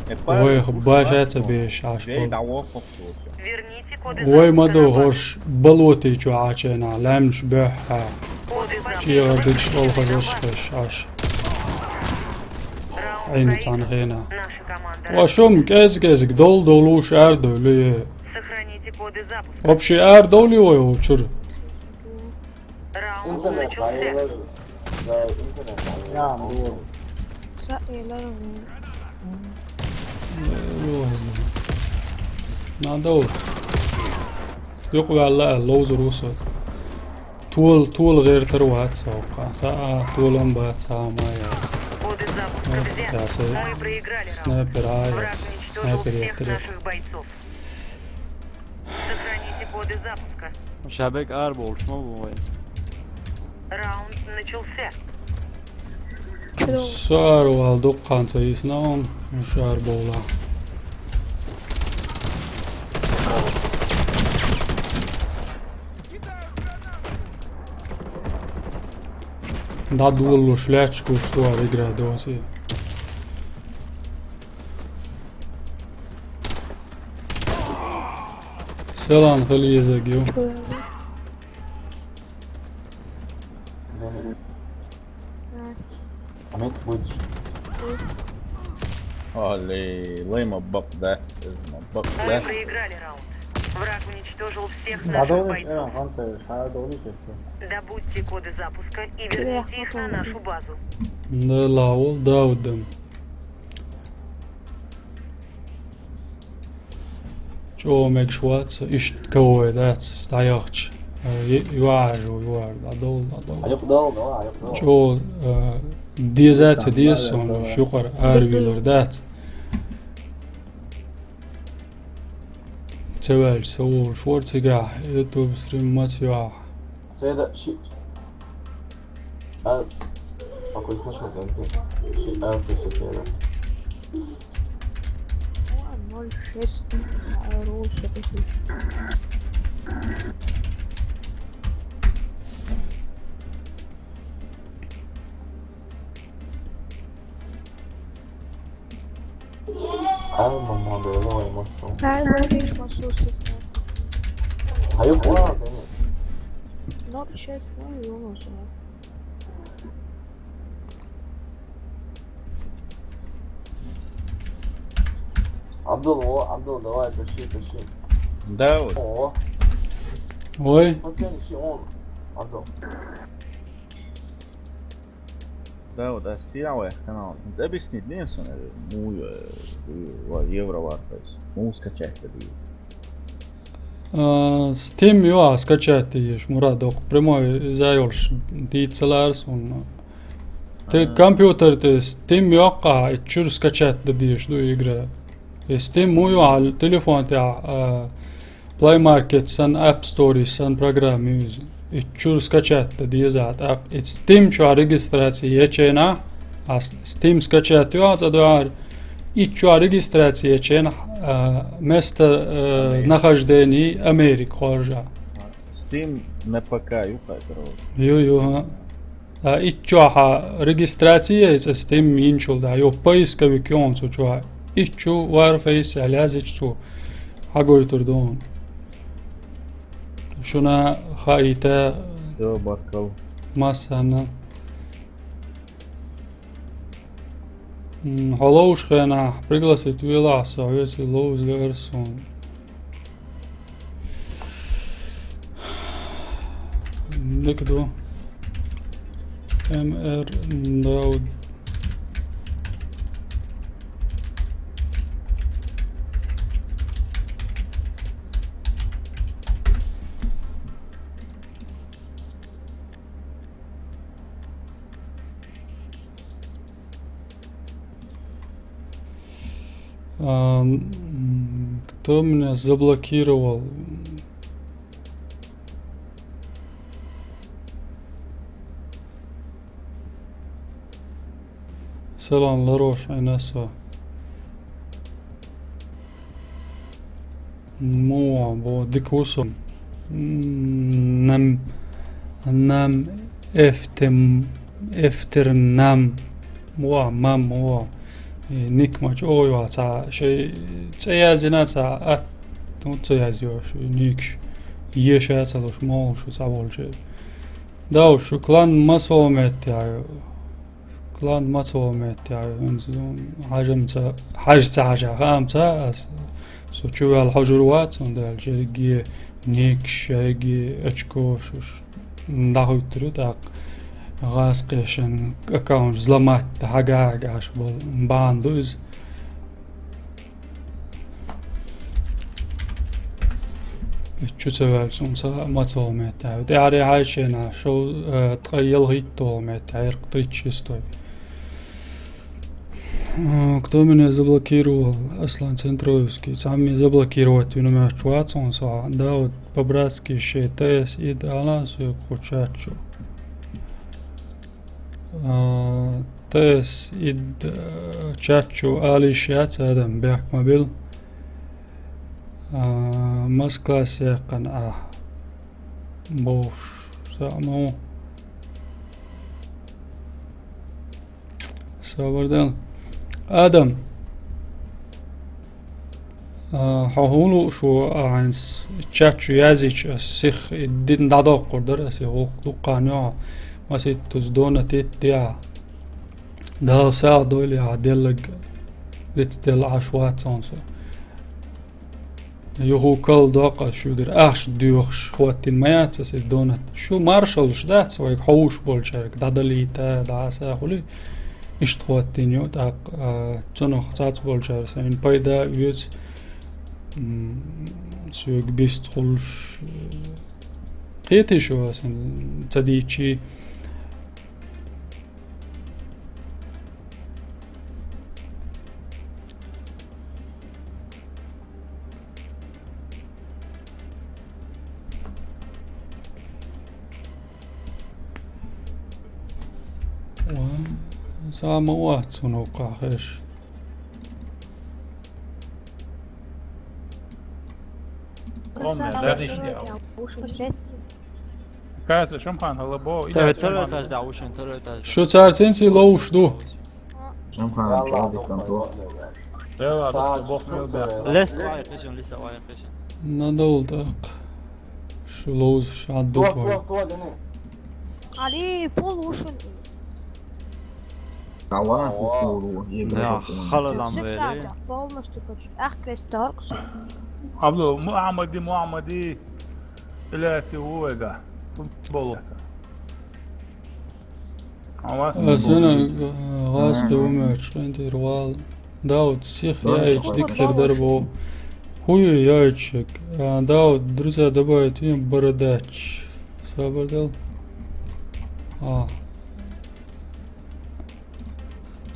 Э, Павел, Ой, гуш бажа вац ца вар. беш, аш Вей бол. дӀавоххух соца. Верните коды Ой, ма запуска ду обратно. Горш болоти чу Ачена, лямш бехха. Коды запуска Чига дикш подтверждены на олхазарш базу. кеш, аш. Раунд Айна проигран. цан хена. Наша команда Ва шум кез-кез дол-дол уш ардули. Сохраните коды запуска. Вообще ардули ой учур. Раунд Интернет начался. айлар. Да, интернет айлар. Ya, bu. Sa, eller Надо. Юк валла лоузер уса. Тул, тул гертер вац сока. Та тулам бац ама яц. Коды запуска Ну, взяты. я сой. Мы проиграли раунд. Снайпер а Враг яц. уничтожил Снайпер всех яц. наших бойцов. Сохраните коды запуска. Шабек ар болуш ма бу вай. Раунд начался. Что? Сарвал дукканца йисна он шар бола. Да дуллуш лячку что игра доси. Селан хали езагио. Что? Амет будь. Али, лай ма бак да. Ма бак Мы да. проиграли раунд. Враг уничтожил всех Надо наших у них, э, бойцов. ханта, шая долни сетти. Добудьте коды запуска и верните их на нашу базу. Да лаул даудам. Чо мег швац, ишт кавой дац, стаяхч. Юар, юар, да дол, да дол. Айок дал, давай, айок дал. Чо дезаца дезсон, шукар арвилар дац. Цеваль саул шварцига, YouTube стрим мацюа. Цеда, ши. А, окей, слышал, как ты. Ши, а, окей, с этого. Ноль шесть. А, ролл, всё хочу. А, мама, да, давай, массу. А, говоришь, Масуси. А я понял, да нет. Ноль шесть, ну, ё-моё. Абдул, о, Абдул, давай, тащи, тащи. Да вот. О, Ой, последний, он. Абдул. Да вот, а сиа вай канал. Да объяснить не сон, ну, э, э, евро вартость. Ну, скачать это. Steam юа скачать еш, Мурад, ок прямой зайолш дицаларс он. Те компьютер те Steam юа, иччур скачать да деш ду игра. Steam му юа телефон те Play Market сан, App Store сан программа юз. Иччур скачать да дезат. Steam чуа регистрация ечена. А с-, Steam скачать йоах цӀа дуьхьара. Итт чохь регистраци ечен, а, место, э, нахождения Америка хоржа. Steam на ПК ю кхайкарал. Ю, ю, ха. А итт чохь регистраци яй цӀа Steam йинчул да. Ю поисковик йохан цу чохь. Итт чу Warface аьлла язйича цо хьагойтур ду. Шуна хаийта. Всё, баркал. Массанна. М, хьо ловзуш хенахь пригласить велахь со, хьоьца ловза лаьара суна. Дика ду. М Р Дауд. А, м, кто меня заблокировал? Салам, ларош, Айнасо. Муха бу дика ву со. М, нам, нам эфтем, эфтер нам. Муха, мам, муха. И ник ма чӀогӀа йоах, цхьа шайн цӀе язйина, цхьа ат, ну, ца язйо шун никаш. Еша ца луш, могӀуш шу цхьаболчу. Да, шу клан масо метте. Клан мацо метте, хӀинца, ну, хьажам ца, хьажа ца хьажа, хаам ца, ас, со чу ваьлла хьожур вац, хӀунда аьлча ерриге никаш, ерриге очкош, уш дӀахӀуьттур ю, тӀаккха гӀазкхешан аккаунт взломать дан хьага а хьаьгаш болу бахьана ду иза. Чу ца ваьлла суна ца мацо метта. ТӀаьхьаре хьайчена шов, э, ткъа ялхитталгӀа метта, хьеркъа тридцать шестой. Э, кто меня заблокировал? Аслан Центроевский. Цхьамма заблокировать вина моьттуш вац хьуна со. Да, вот по-братски шен Т С ид ала соьга кху чат чу. А, Т С ид, а, чат чу ала йиш яц, адам бехк ма бил. А, Москва сехкан а бохуш, саму. Собар дан. Адам. А, хьо хӀун лууш ву, а, хӀинца чат чу язйича, ас сих и дин дӀадоккхур дара, ас и гӀуллакх дуккха а йо, маситтаза дона тетта деа. Дала сагӀа дойла, ахьа деллаг дицделла Ӏаш вац хьуна со. Юху кал доккха ас шуьгара ахча доьхуш хӀоттийна ма яц ас и донат. Шу маршаллаш дац вайга хьовш болчаьрга, дӀадалийта, дӀаса хуьлий, иштта хӀоттийна ю, тӀаккха, а, цунах цац болчара сайна пайда а оьцу, м, соьга бист хуьлуш, э, кхетий шу аса ца дийчий. Ва, сама вац цунах къахьеш. Кайса, Шамхан, хӀаллабо, Тара, второй этаж, да, второй этаж. Шу царцинций ловуш ду. Шамхан, чӀогӀа дика контор. Лес вай кхишан, лес вай кхишан. Надолу тӀаккха. Шу ловзуш Ӏадду твой. Али, фул ушун. Ала, фул, фул, фул, Да, халалам вели. Полностью почти. Ах, квест дорк. Абду, Мухаммади, Мухаммади. Иляси увега. Футбол. Ала, Асана, гӀаз ду меч, хӀинтир вал. Дауд, сих яйч, дик хир дар бо. Хую яйчик. А, Дауд, друзья, добавить им бородач. Сабар дал. А.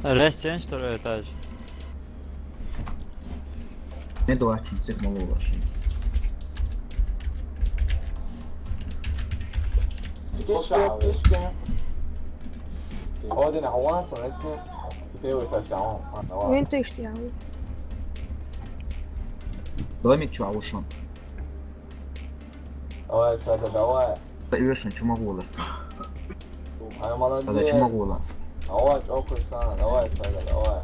Лестен, второй этаж. Меду ачун сих малу вашинс. Кеша, кеша. Один аванс, он если. Теперь вы так, давай. Він ти ж тягнув. Давай міть чого, а ви що? Давай, Сада, давай. Та і ви що, чому гули? А я Та молодец. чому гули? Давай, окей, Сана, давай, Сада, давай.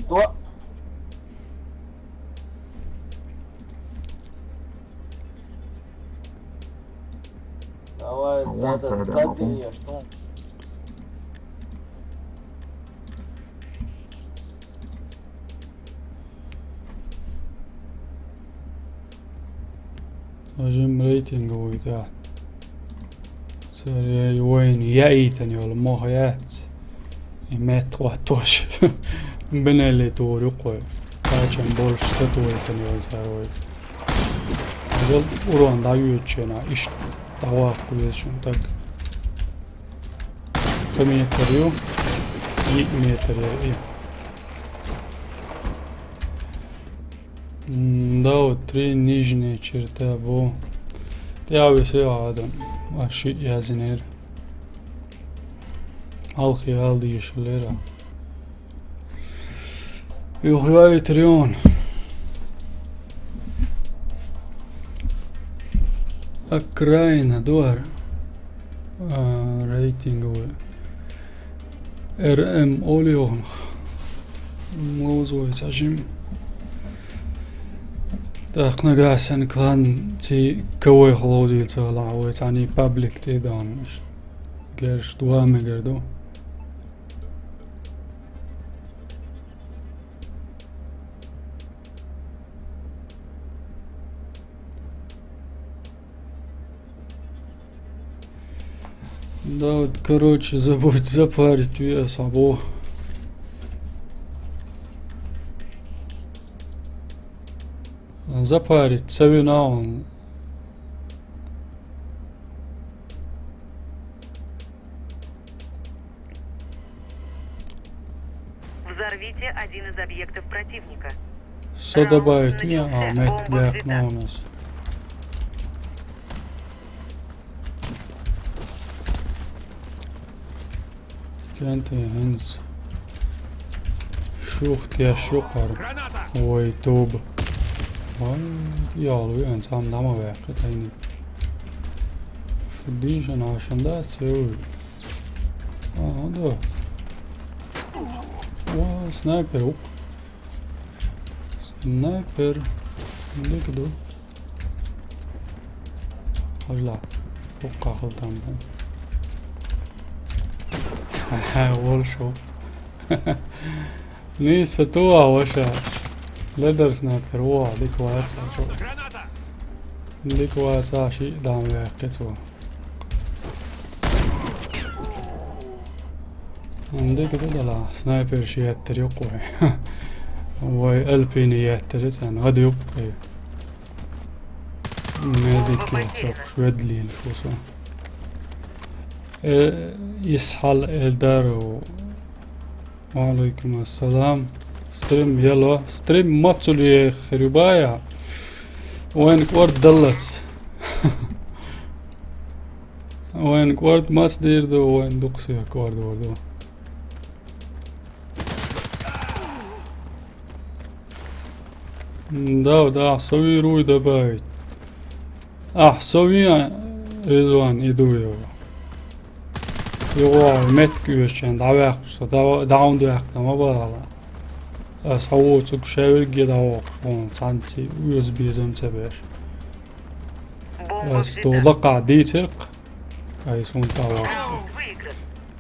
Что? Давай, А он Сада, Сада, Сада, а он- я что? Ажим рейтинг уйта. Сэрэй войн яитан йол мох яц. И мет хватош. Бенели тур юкой. Качан больше сатуйтан йол сэрэй. Ажал урон да ючена иш тавак куешун так. По метру. И метр и. М, да, вот три нижние черта бу. Я все адам. А ши я зинер. Алхи алди ешелера. Юхивай трион. Окраина дуар. А, рейтинговый. РМ олион. Лоузовый сажим. Так, нагасан клан ци кавай хлоузил цала, ой, цани паблик ти дан. Герш дуа мегерду. Да, вот, короче, забудь запарить вес, або. Запарить, савинаун. Взорвите один из объектов противника. Что добавить? Не, а, мет бэк на у нас. Кенты хэнс. Шух, я шукар. Ой, туб. Ой, я луян сам дама вэк, кэтайни. Дижен ашанда цеу. А, да. О, снайпер, уп. Снайпер. Дык-ду. Хожла. Уп, кахыл там. Аха, ол шо. Нисса туа ваша. Ледар снайпер, уа, дык ваца, чё. Дык ваца, ши дам вэк, кэцо. Андык дала, снайпер ши яттер юккой. Вай, альпини яттер, цан, гад юккой. Медик яцок, шведлин фусо. Э, Исхал Эльдару. Ва алейкум ассалам. Стрим, яло. Стрим мацули хрюбая. Вайн кварт даллац. Вайн кварт мац дирду, вайн дукси кварт ворду. Да, да, сови руй добавить. А, сови, а, Ризван, иду его. Его метки вещен, да вяхса, да, да он вяхна, ма бала. А саво цук шевелге да вок, он санти, USB зам цебеш. Бомба А сто взята. лака дицерк. Ай сун тавак. Раунд выигран.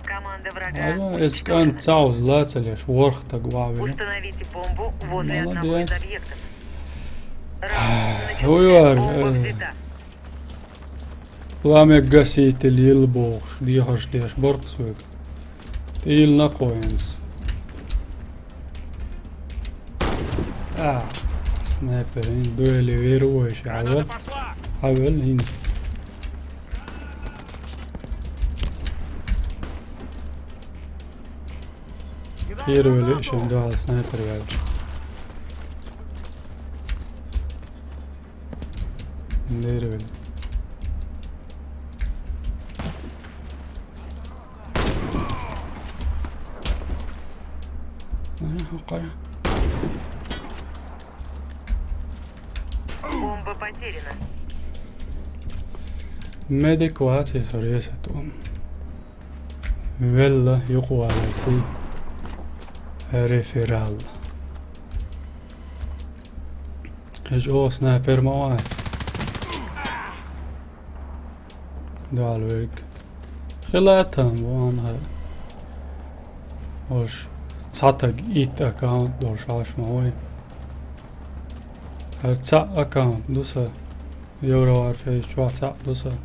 Команда врага Ала уничтожена. эскан цауз лацалеш, ворх так вавина. Установите бомбу возле одного из Молодец. Объектов. Раунд начался. Ой, вар, Бомба э. Взята. Пламя гаситель ел бохш, дихаш деш борксвек. Тил на коинс. А, снайпер, ин дуэли веруешь, а вот, а вот, ин. Первый лишь два снайпер вел. Нервен. Ага, хӀокхара. Бомба потеряна. Медик вац, со реза тӀом. Велла юкъвалаци. Реферал. Хьажа, о, снайпер ма вац. Дала верг. Хила там, вон хай. Ош цхьатаг итт аккаунт долуш Ӏаш ма вай. ХӀара цхьаъ аккаунт ду сан. Евро Warface чохь цхьаъ ду сан.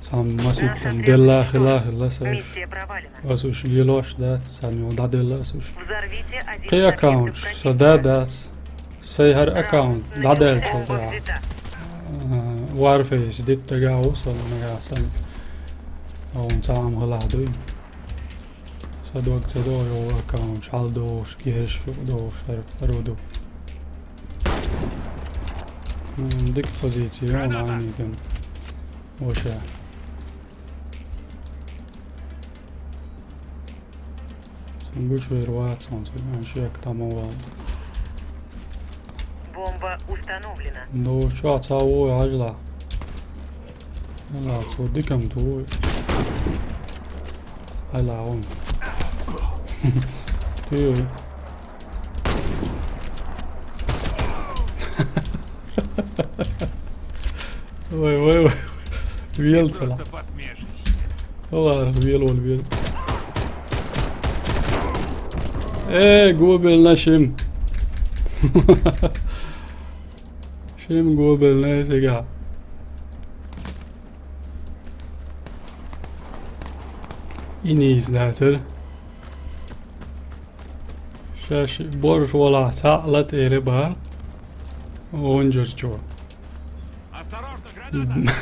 Цхьамма маситтам делла хила хила сан уьш. Миссия провалена. Ас уьш лелош дац, царна юха дӀаделла ас уьш. Взорвите один Кхин из аккаунтш объектов сан да дац. Сайн хӀара аккаунт дӀадаьллачул тӀаьхьа. Взята. А, Warface дитт дагахь ву сан нагахь санна. Хьуна цхьа а ма хилахь дуй. Сан дог ца до йолу аккаунтш хьалдохуш, герзаш юкъа дохуш хӀара хӀара ду. М, дика позици ю хьуна Ӏайниган. Ваша. Сан гучувер вац хьуна ца, шек там ван. Бомба установлена. Ну, чохь цхьа ву хьажла. Ала, цо дикам ту ву. Ала, вон. Ты. Вай, вай, вай. Вел цала. Просто посмешище. Олар, вел, вел, вел. Э, губил нашим. Шим губил на сега. Инийс дацар. Шаш борш вала цхьаъ латӀера бахьа. Онжарчо. Осторожно, граната!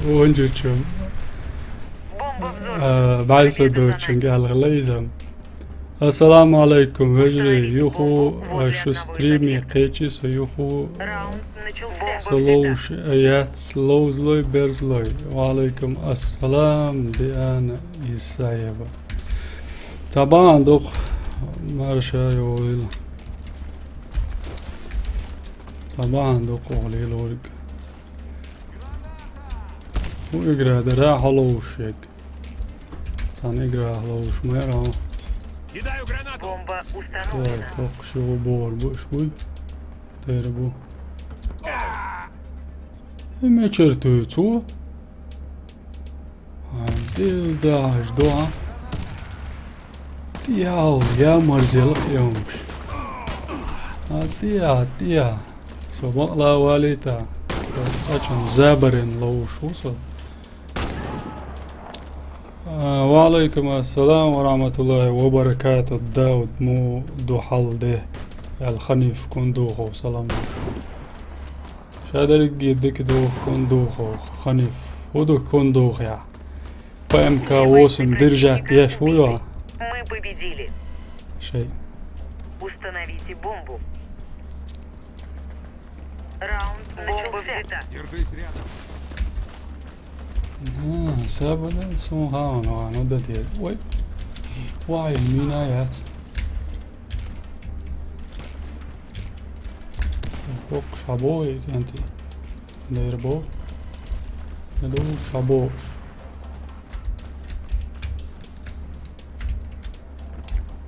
Онжарчо. Бомба взорвана. А, бӀаьрса дочунга аьлла хила иза. Ассаламу алайкум, вежарий, юху, а, шу стриме кхечи со юху, Раунд начался. со ловш, а, яц, ловзлой, берзлой. Ва алайкум ассалам, Диана Исаева. Цхьа бахьана дукха, марша йолийла. Цхьа бахьана дукха олийла вург. ХӀун игра дара хьо ловш ерг? Цхьана игра ловш ма яра хьо. Кидаю гранату! Бомба Ой, установлена. кхокхуш йогӀу бохур бу уьш буй? Тера бу. И мечара туй цо? А, дил дахьаш до, а? Тиял, я марзел къемаш. А, тия, тия. Со бакъла валита. Со сачун забарен ловш ву со. А, ва алайкум ассалам ва рахматуллахи ва баракату, Дауд, му ду хьал де? Аьлла Ханиф Кундухов салам. Ша дерриге дика духу Кундухов, Ханиф. ХӀун ду Кундухов я? П М К восемь держать еш ву йо? Мы победили. Шей. Установите бомбу. Раунд начался. Бомба взята. Держись рядом. А, сабадан сун хаун вану дадир. Ой. Вай, мина яц. Кок шабо и кенти. Дер бо. Ду шабо.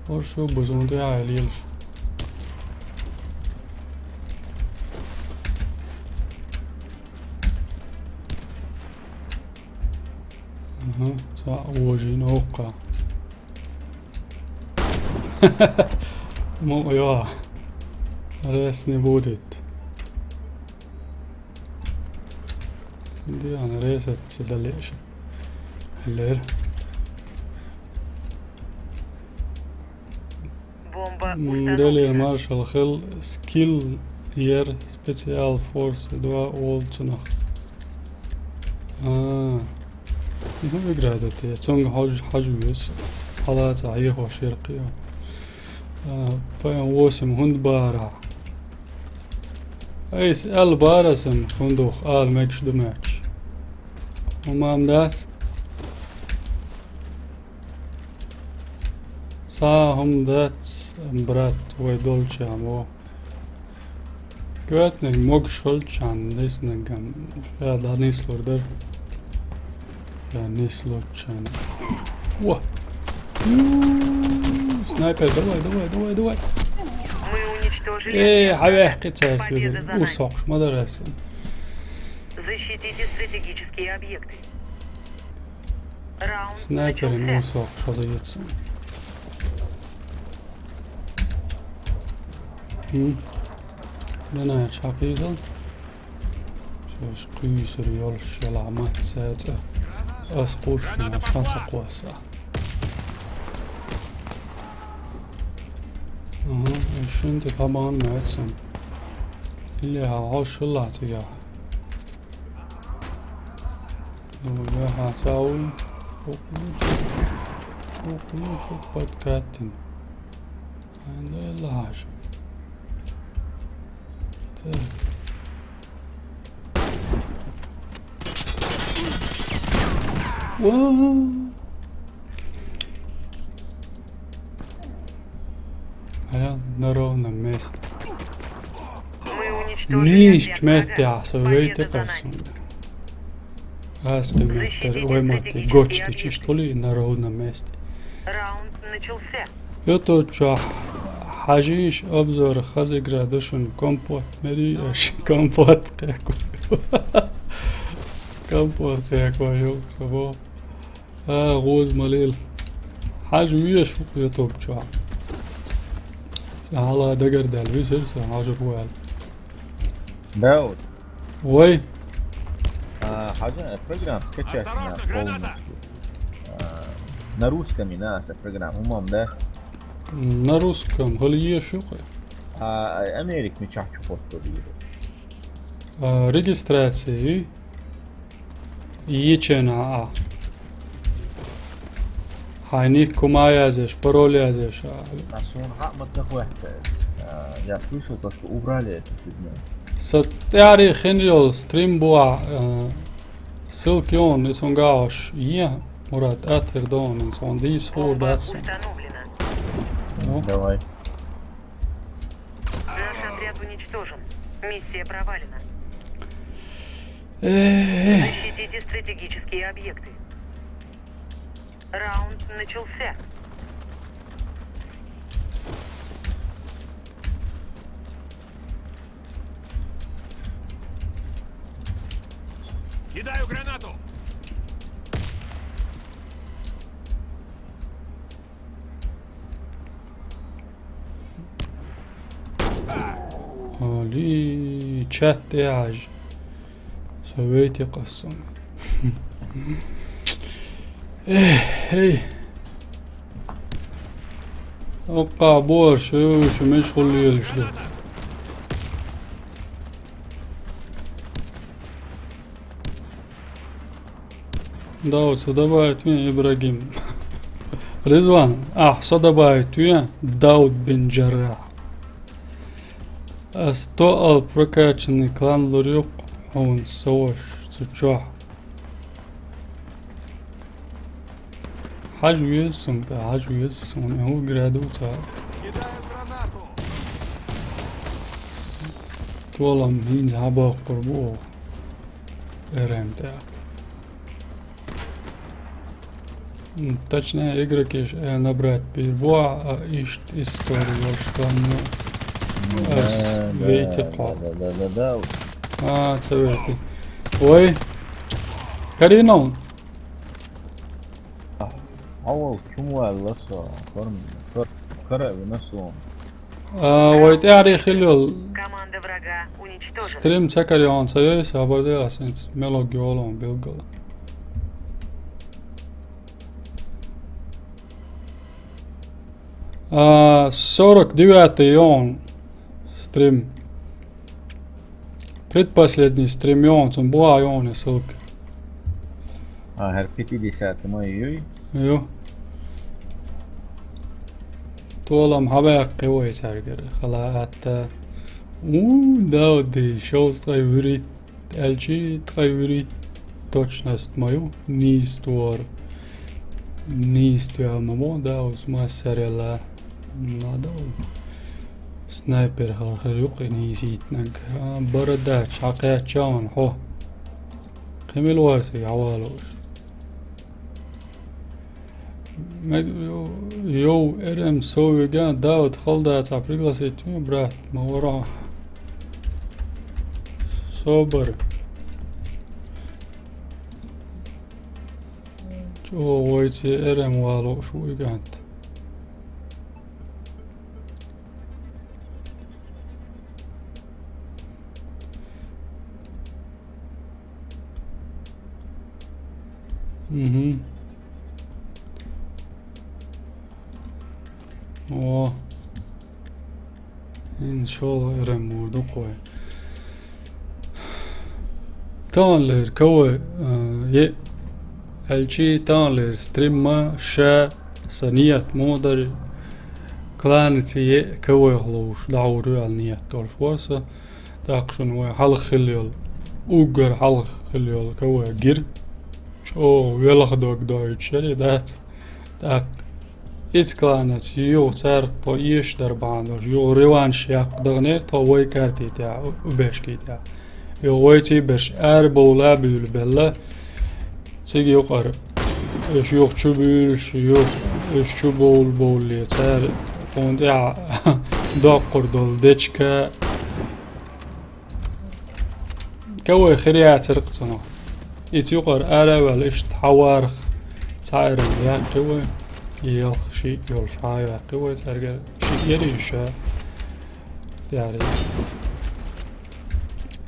Оршу бузун де айлилш. Ага, цхьа вожийна оккха. Мо йо. Рес не будет. Диана ресет седалеш. Лер. Бомба М, Делер установлена. Маршал хил скилл ер специал форс два олцунах. А. Ну, игра да те. Цунг хаж, хаж вес. Хала ца хьехо шеркъи. А, П М восемь хӀунда бара? Айс аьлла бара сан, хӀунда ала мегаш ду маьч. Хьо мам дац? Цхьа хӀума дац, брат, вай долча мо. Коьртаниг могуш хилча, дисаниг ам ша дӀанислур дара. Ша нислучча. О! Снайпер, давай, давай, давай, давай. Мы уничтожили Э, объект. Хьавехкъи цаьрца Победа за нами. Усокъуш ма дара аса. Защитите стратегические объекты. Раунд Снайперин начался. Усокъуш хаза яц. Хм. Нана, чхьа кхийзал. Шеш кхуьйсур йолуш шелахь мацца цӀа. Ас кхушшина шан ца кхосса. Ага, шин тӀе тхьабан меца. Или хьа хьо шулла цигахь. Ну, я хьа цау. Укмучу. Укмучу подкатин. Анда лаш. Так. Вау. Ара на ровном месте. Мы уничтожили Ниш объект чметте врага. Аса вейте Победа за нами. Къарсунга. Ас къиметтер Защитите ойматти стратегические гочти объекты. Чиштули на ровном месте. Раунд начался. Ютуб чохь хьажийша обзор хаза градушин компот мери аш компот кхеко. Компот кхеко ю, шабо. А, гӀоз малил. Хьажа веш ву Ютуб чохь. Сан хьала дагар дал висар сан хьажар ву аьлла. Дауд. Вай. А, хьажа программа скачать на полностью. А, на русском и на аса программа. Умам, да? На русском. Хали еш юкъе. А, Америк мичахь чу хӀоттур дийр. А, регистрация. Ечена а. Хьайник кума язеш, пароль язеш. А суна хьа ма ца хӀоьттаьш. А, я слышал то, что убрали эту фигню. Са тӀаьхьаре хин йолу стрим бу а, э, ссылка йон, и сон гахьаш е, Мурат, атхир дон, ин сон дийс хӀор Бомба дац сон. Установлена. Ну. Давай. Наш отряд уничтожен. Миссия провалена. Э. Защитите стратегические объекты. Раунд начался. Кидаю гранату! Али, чат тӀе хьажа. Со вейти къассун. Эх, эй. Оккха борш, шу меш хуллийлаш ду. Дауд, со добавить вен, Ибрагим. Ризван, ахь со добавить вен, Дауд бин Джаррах. Ас сто алп прокачанный клан лур ю хьуна со ваша цу чохь. Хьажа веза суна, тӀа хьажа веза суна, хӀун гира ду ца. Толам хӀинца хьабоккхур бу оха. Р М тӀехь. М, точнее, игрокиш, э, набрать бийр бу, а, иштта история йолуш дан ю. Ас Да, да, вейти да, кхо. Да, да, да, да, да. А, ца вейти. Ой. Каринов. Хьо волчу ваьлла со, кор-, кор-, кара а вина суна. А, вай тӀаьхьаре хила йолу Команда врага уничтожена. Стрим ца карайо хьуна ца йой, сабар де ас хӀинца мелог йолу хьуна билггала. А, сорок девятый йо хьуна стрим. Предпоследний стрим йо хьуна, цунна бу а йо хьуна ссылка. А, хӀара пятидесятый ма юй? Ю. Толам хьабаьккхи вай цаьргара, хала атта. У, Дауди, шовзткъе вуьрхӀитта, аьлчи ткъе вуьрхӀитта точность ма ю, нийса тохара. Нийса тоьхна ма бу, да, оцу массарелла. Надо. Снайпер хӀара хир ю-кх и нийса йитинарг. А, бара дац, хьакхаьчча ван хьо. Кхин мила вацара, хьавалуш. Мег-, йо-, йов, Р М сов вига, Дауд, хала дацахь, пригласить ву, брат, ма вара. Собар. ЧӀогӀа вайца Р М валуш ву и кӀант. Мгм. О. ХӀинца шолгӀа Р М мур ду-кх вай. Таханлера КВ, э, е-, аьлчи таханлера стримма ша сан ниет ма дарра, кланаца е-, КВ-х ловш дӀагӀур ю аьлла ниет долуш вара со. ТӀаккха шуна вай хьалха хилла йолу, уггар хьалха хилла йолу КВ гира. ЧӀогӀа велха дог доуьйтуш яра и, дац? ТӀаккха иза кланаца юха цаьрга тхо эшаш дара бахьана долуш, юха реванш яккха даханера тхо вай карти тӀехь, у-, у бешки тӀехь. Юха вайций берш арабовла а буьйлабелла, цига юкъара, аша юха чу буьйлуш, юха аша чу бовла-бовлале, цара тхуна тӀехь доккхур долу дечка, КВ хир яцара-кх цунах. Иза юкъара ара а ваьлла, иштта хьаварах цхьа Р М яьккхи вай. И ялх шиъ йолуш хьа а яьккхи вай, цаьрга шиъ яра и ша. Тяри.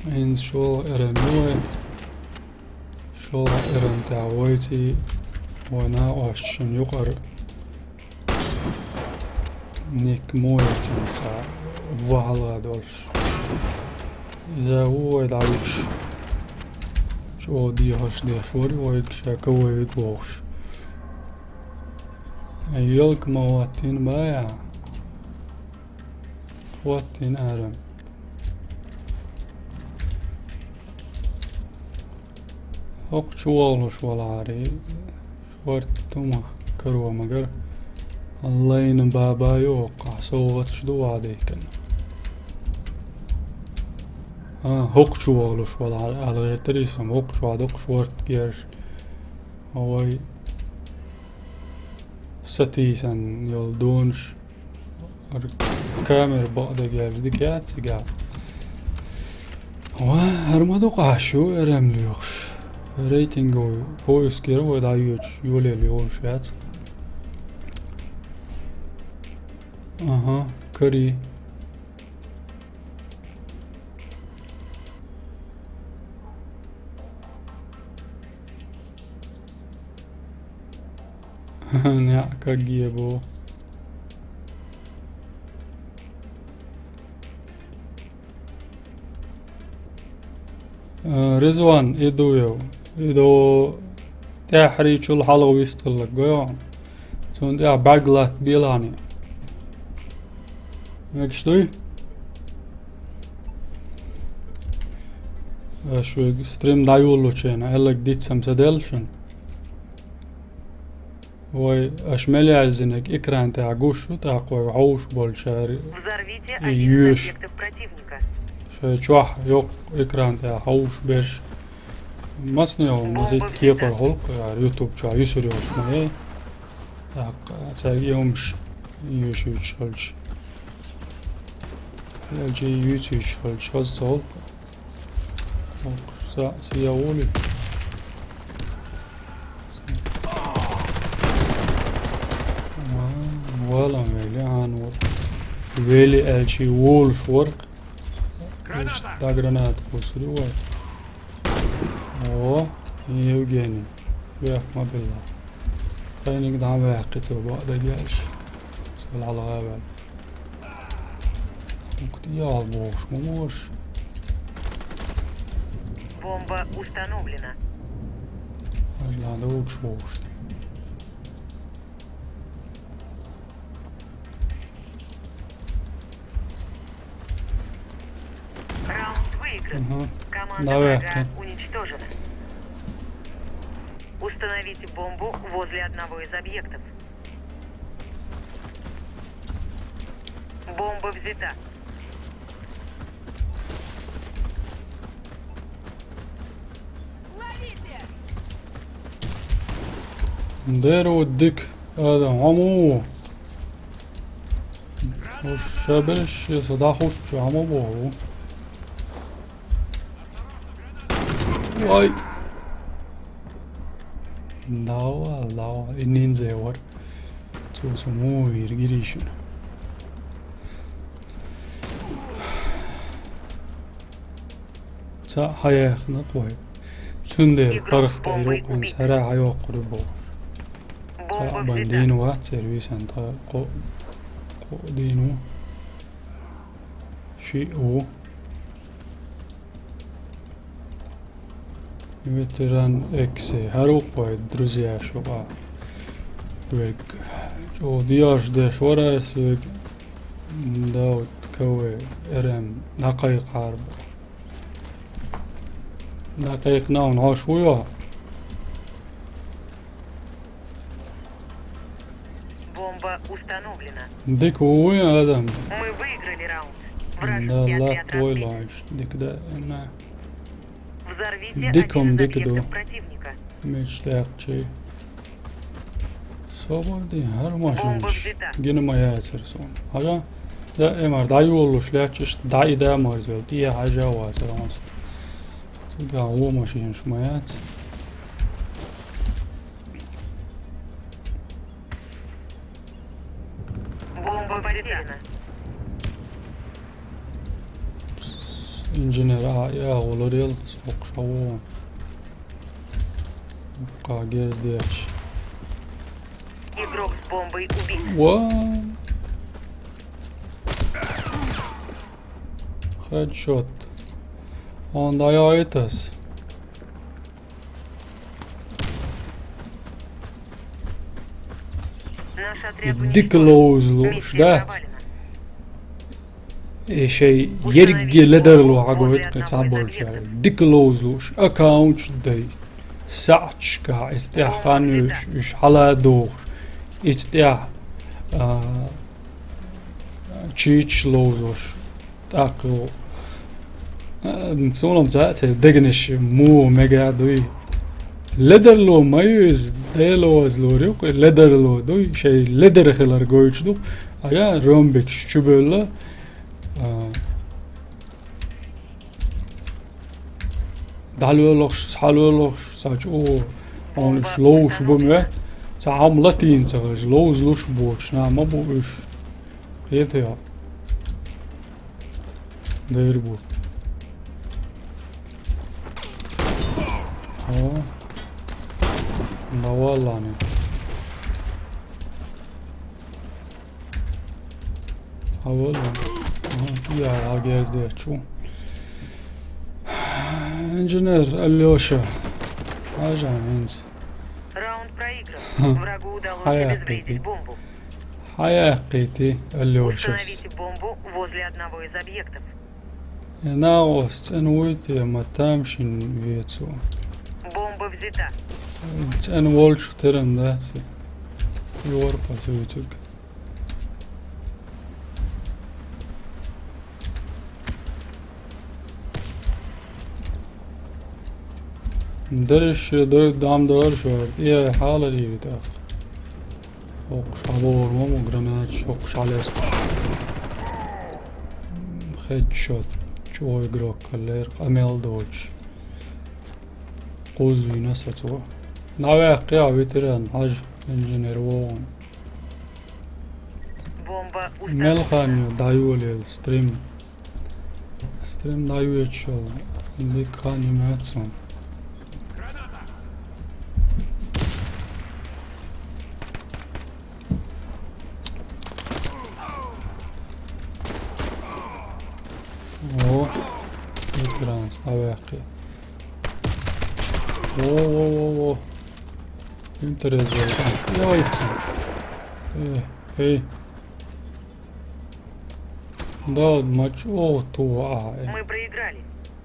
ХӀинца шолгӀа Р М ю вай. ШолгӀа Р М тӀехь вайций, вай накъосташна юкъара. Ник мо яцунца вахьала долуш. Иза ву вай дӀавигаш. ЧӀогӀа дехаш деш вара вайга ша КВ вига вовш. Ялка ма хӀоттийна баья. ХӀоттийна ара. ХӀокху чу вогӀлуш валахьара, шорта тумах каро, магар лайна баба ю хӀокхахь, совгӀаташ ду вадийкана. А, хӀокху чу вогӀлуш валахьара, ала гӀертарий сан, хӀокху чу вадоккхуш ворта герш. Вай сатийсан йолу донаш. Камера бакъдерг яьлча дика яц цигахь. Ва, хӀара ма ду къахьаш ю, Р М лоьхуш. Рейтинговый поискера вай дӀайоьдуш, йолаелла йолуш яц. Аха, карий. Неа кагге бу. Э, Ризван, и ду йо. И ду тӀаьххьарийчул хьалха вистхилларг гой хьуна. Цунна тӀехь бӀаьрг латта белахьний. Мегаш дуй? Аша вайга стрим дӀайоллучу хенахь, аьлларг дицам ца делла шуна? Вай, аша мел яздинарг экран тӀехь гуш ю, тӀаккха вай хьовш болчара и йоьшу. Шайн чохь йоккха экран тӀехь хьовш берш. Масне ву, масийтта кепара хӀуллакх, яра YouTube чохь юсур йолуш ма яй. ТӀаккха цаьрга и хӀумаш йоьшуьйтуш хилча. Яьлча юьйцуьйтуш хилча, хаза ца хӀуллакх. ХӀуллакх са, са я волу. Валам вели, ан вот. Вели аьлчи волуш вара. Иштта граната кусури вай. О, Евгений. Бехк ма билла. Тхайниг дӀа ваьккхи цо бакъдерг аьлча. Цо лаьлла гӀаваьлла. Ух ты, ял бохуш, ма бохуш. Бомба установлена. Аж надо угш бохуш. Раунд выигран. Ага. Команда врага уничтожена. Давай. Установите бомбу возле одного из объектов. Бомба взята. Дера дика, Адам, хьо ма ву. Уж шаберш, со дӀахуччу, хьо ма боху. Вай. Давай, давай, и ниндзя вар. Цо со муха вийра гирийшина. Цхьаъ хьаяьхна кхой. Цундела паргӀатайра вукхунца хӀара хьайоккхур бохуш. Цхьаъ бан дийна вац, цервисанна тха кхо, кхо дийна ву. Шиъ ву. Ветеран Эксе. ХӀара ву кхой, друзья, шуьга. Верг чӀогӀа деш вара ас верг. Дауд КВ РМ дӀакхайкхьара бо. ДӀакхайкхина хьуна хьош ву йо? Бомба установлена. Дика ву вайн, Адам. Мы выиграли раунд. Да, Вражеский ла отряд твой разбит. лайш. Дика да, на. Взорвите Диком, один из дика ду. объектов противника. Мечтаьккхачи. Собар ди, хӀара машинаш. Бомба взята. Гина ма яцара суна. Хьажа? Да, эмар, дӀайолалуш лаьтташ, дӀа и да марзел. ТӀе хьажа вацара хьоса. Цигахь вон машинаш ма яц. Бомба потеряна. Инженер а, я, гӀоларел, соккха шавон. Кагез деш. Игрок с бомбой убит. Ва. Хедшот. Он дӀайойтас. Наш отряд Дика уничтожен. ловзалуш Миссия дац. провалена. Э, шай ерриге ледарло хьагойту кхин цхьаболчара. Дика ловзалуш аккаунташ дай. Саьчка, эс тӀехь хан уьш, уьш хьала дохуш. Эс тӀехь, а, чийчаш ловзош. ТӀаккха, а, суна-м цхьаъ церан дегнаш муха мега дуй. Ледарло ма ю иза, Делозлур ю, кху ледарло дуй, шай ледар хилар гойтуш ду. Ага, ромбикаш чубевлла. А, дӀалоьллахш, схьалоьллахш, сан чӀогӀа хьуна уьш ловзуш бу моьтту, цхьа хӀума латийна ца хилча, ловзалуш боцуш нах ма бу уьш. Кхетий хьо? Дер бу. О. Давай, ладно. Хьавола. Ага, я, агерз дечу. Инженер Алёша. Хьажа хӀинца. Раунд проигран. Врагу удалось Хьаяьккхийти. Обезвредить бомбу. Хьаяьккхийти, Алёшас. Установите бомбу возле одного из объектов. Э, нагӀос цӀена вуй те, ма тамашийна вецо. Бомба взята. ЦӀена волчух терам дац. Йорпа суьйцург. Дерриш дой дам дор шор. Э, хьалар йиви тӀаккха. Хоккхуш хьалор ма мо гранаташ, хоккхуш хьалес. Хедшот. ЧӀогӀа игрок хилла, къамел доцуш. Кхуззийна сацо. ДӀаваьккхи а ветеран, хьажа, инженер вогӀун. Бомба Мел установлена. хан ю дӀайолаелла стрим. Стрим дӀайоьчу дика хан ю моьтту суна. О, ветеранс дӀаваьккхи. Во, во, во, во. Интересно. Яйца. Э, эй. Да, ма чӀогӀа тугӀа а, э. Мы проиграли.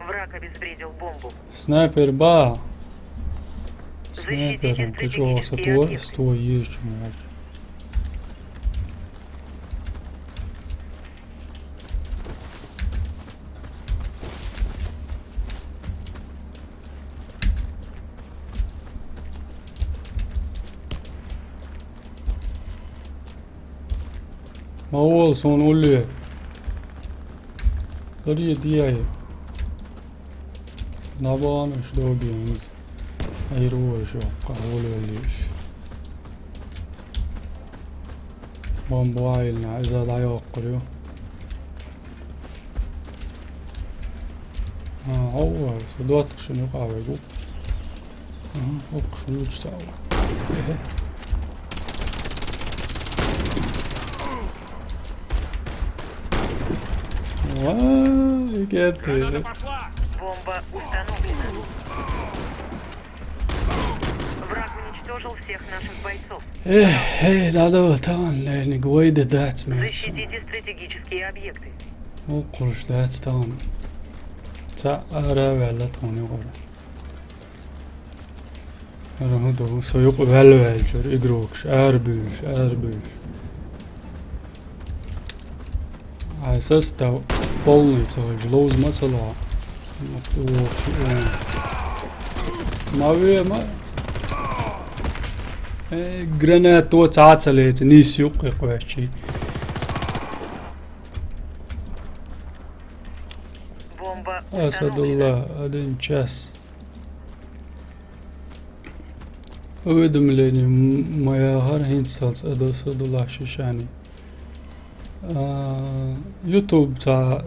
Враг обезвредил бомбу. Снайпер ба. Снайпером кхы чӀогӀа са тӀо, ас тӀо езачу моьтту. Ма вол суна улле. Даре дияй. Набан уьш догийна. Айра вуьш воккха, волавеллийш. Бомба ваилна, иза дӀайоккхур ю. А, хьо, со доттагӀ шуна юкъа вегу. Ага, хӀокхуш вуьйцу цхьа а. Эхе. Вай, кеций. Бомба установлена. Враг уничтожил всех наших бойцов. Эх, эй, надо вот он, лерниг, вай да дац, меца. Защитите стратегические объекты. О, кхулш дац тахана. Цхьаъ ара а ваьлла тхуна юкъара. Ара хӀун ду, со юкъа ваьлла ваьллачуьра игрокаш, ара буьллуш, ара буьллуш. Ай, состав полный ца хилча, ловза ма ца ло. Ма ве, ма. Э, гранато цхьа а ца леца, нийсса юккъе кхоьссича. Бомба установлена. Асадулла, один час. Уведомление м-, ма яхара хӀинццалц Асадулла Шишани. А, YouTube цхьа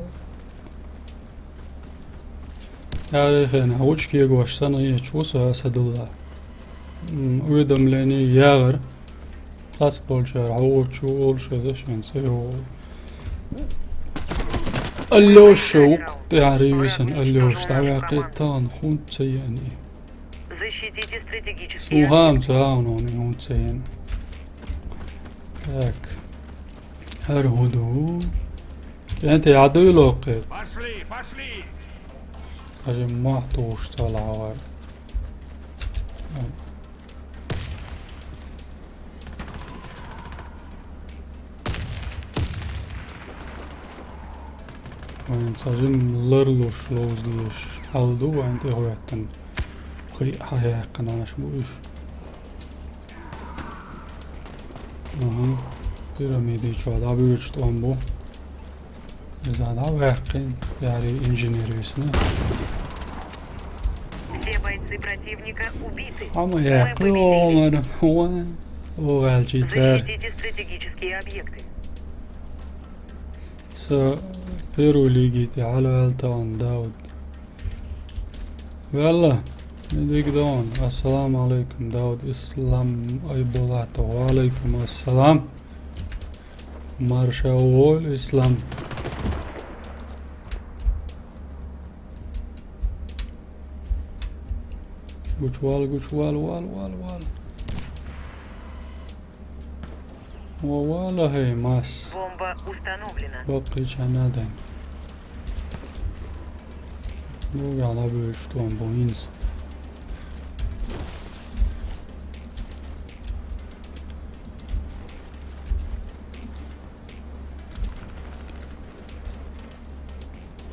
яхарехена гучу кегош санна хеташ ву со Асадулла. М, уведомление яхара. Цхьацца болчара хьо вочу олуш хеза шен цӀе йогӀу. Алёша ву-кх тӀаьхьа рийвисина, Алёша, дӀаваьккхи тахана, хӀунда ца еана и? Защитите стратегические. Суна хаам ца хаьа хьуна, хӀунда ца еана. Так. ХӀара хӀун ду? КӀентий, хьан дуй локкхе? Пошли, пошли! Хьажа мохь тухуш ца лахьавар. Вайн цхьа жимма ларлуш ловза дезаш хьал ду вайн тӀехӀоьттина. Пхиъ хьаяьккхина Ӏаш бу уьш. Аха. Пирамиди чохь дӀабоьдуш тӀом бу. Иза дӀаваьккхина, яри инженер висна. Все бойцы противника убиты. Хьама яьккхи оха мара. Ва. Оха аьлчи цара. Защитите стратегические объекты. Со первой лиги тӀе хьалаваьлла тахана, Дауд. Ваьлла. Дика дан. Ассаламу алайкум, Дауд Ислам Айбулатов. Ва алайкум ассалам. Марша воль, Ислам. Гучувал, гучувал, вал, вал, вал. Ва вала хӀей, мас. Бомба установлена. Баккхийча надо. Буга ала беш тон бо инс.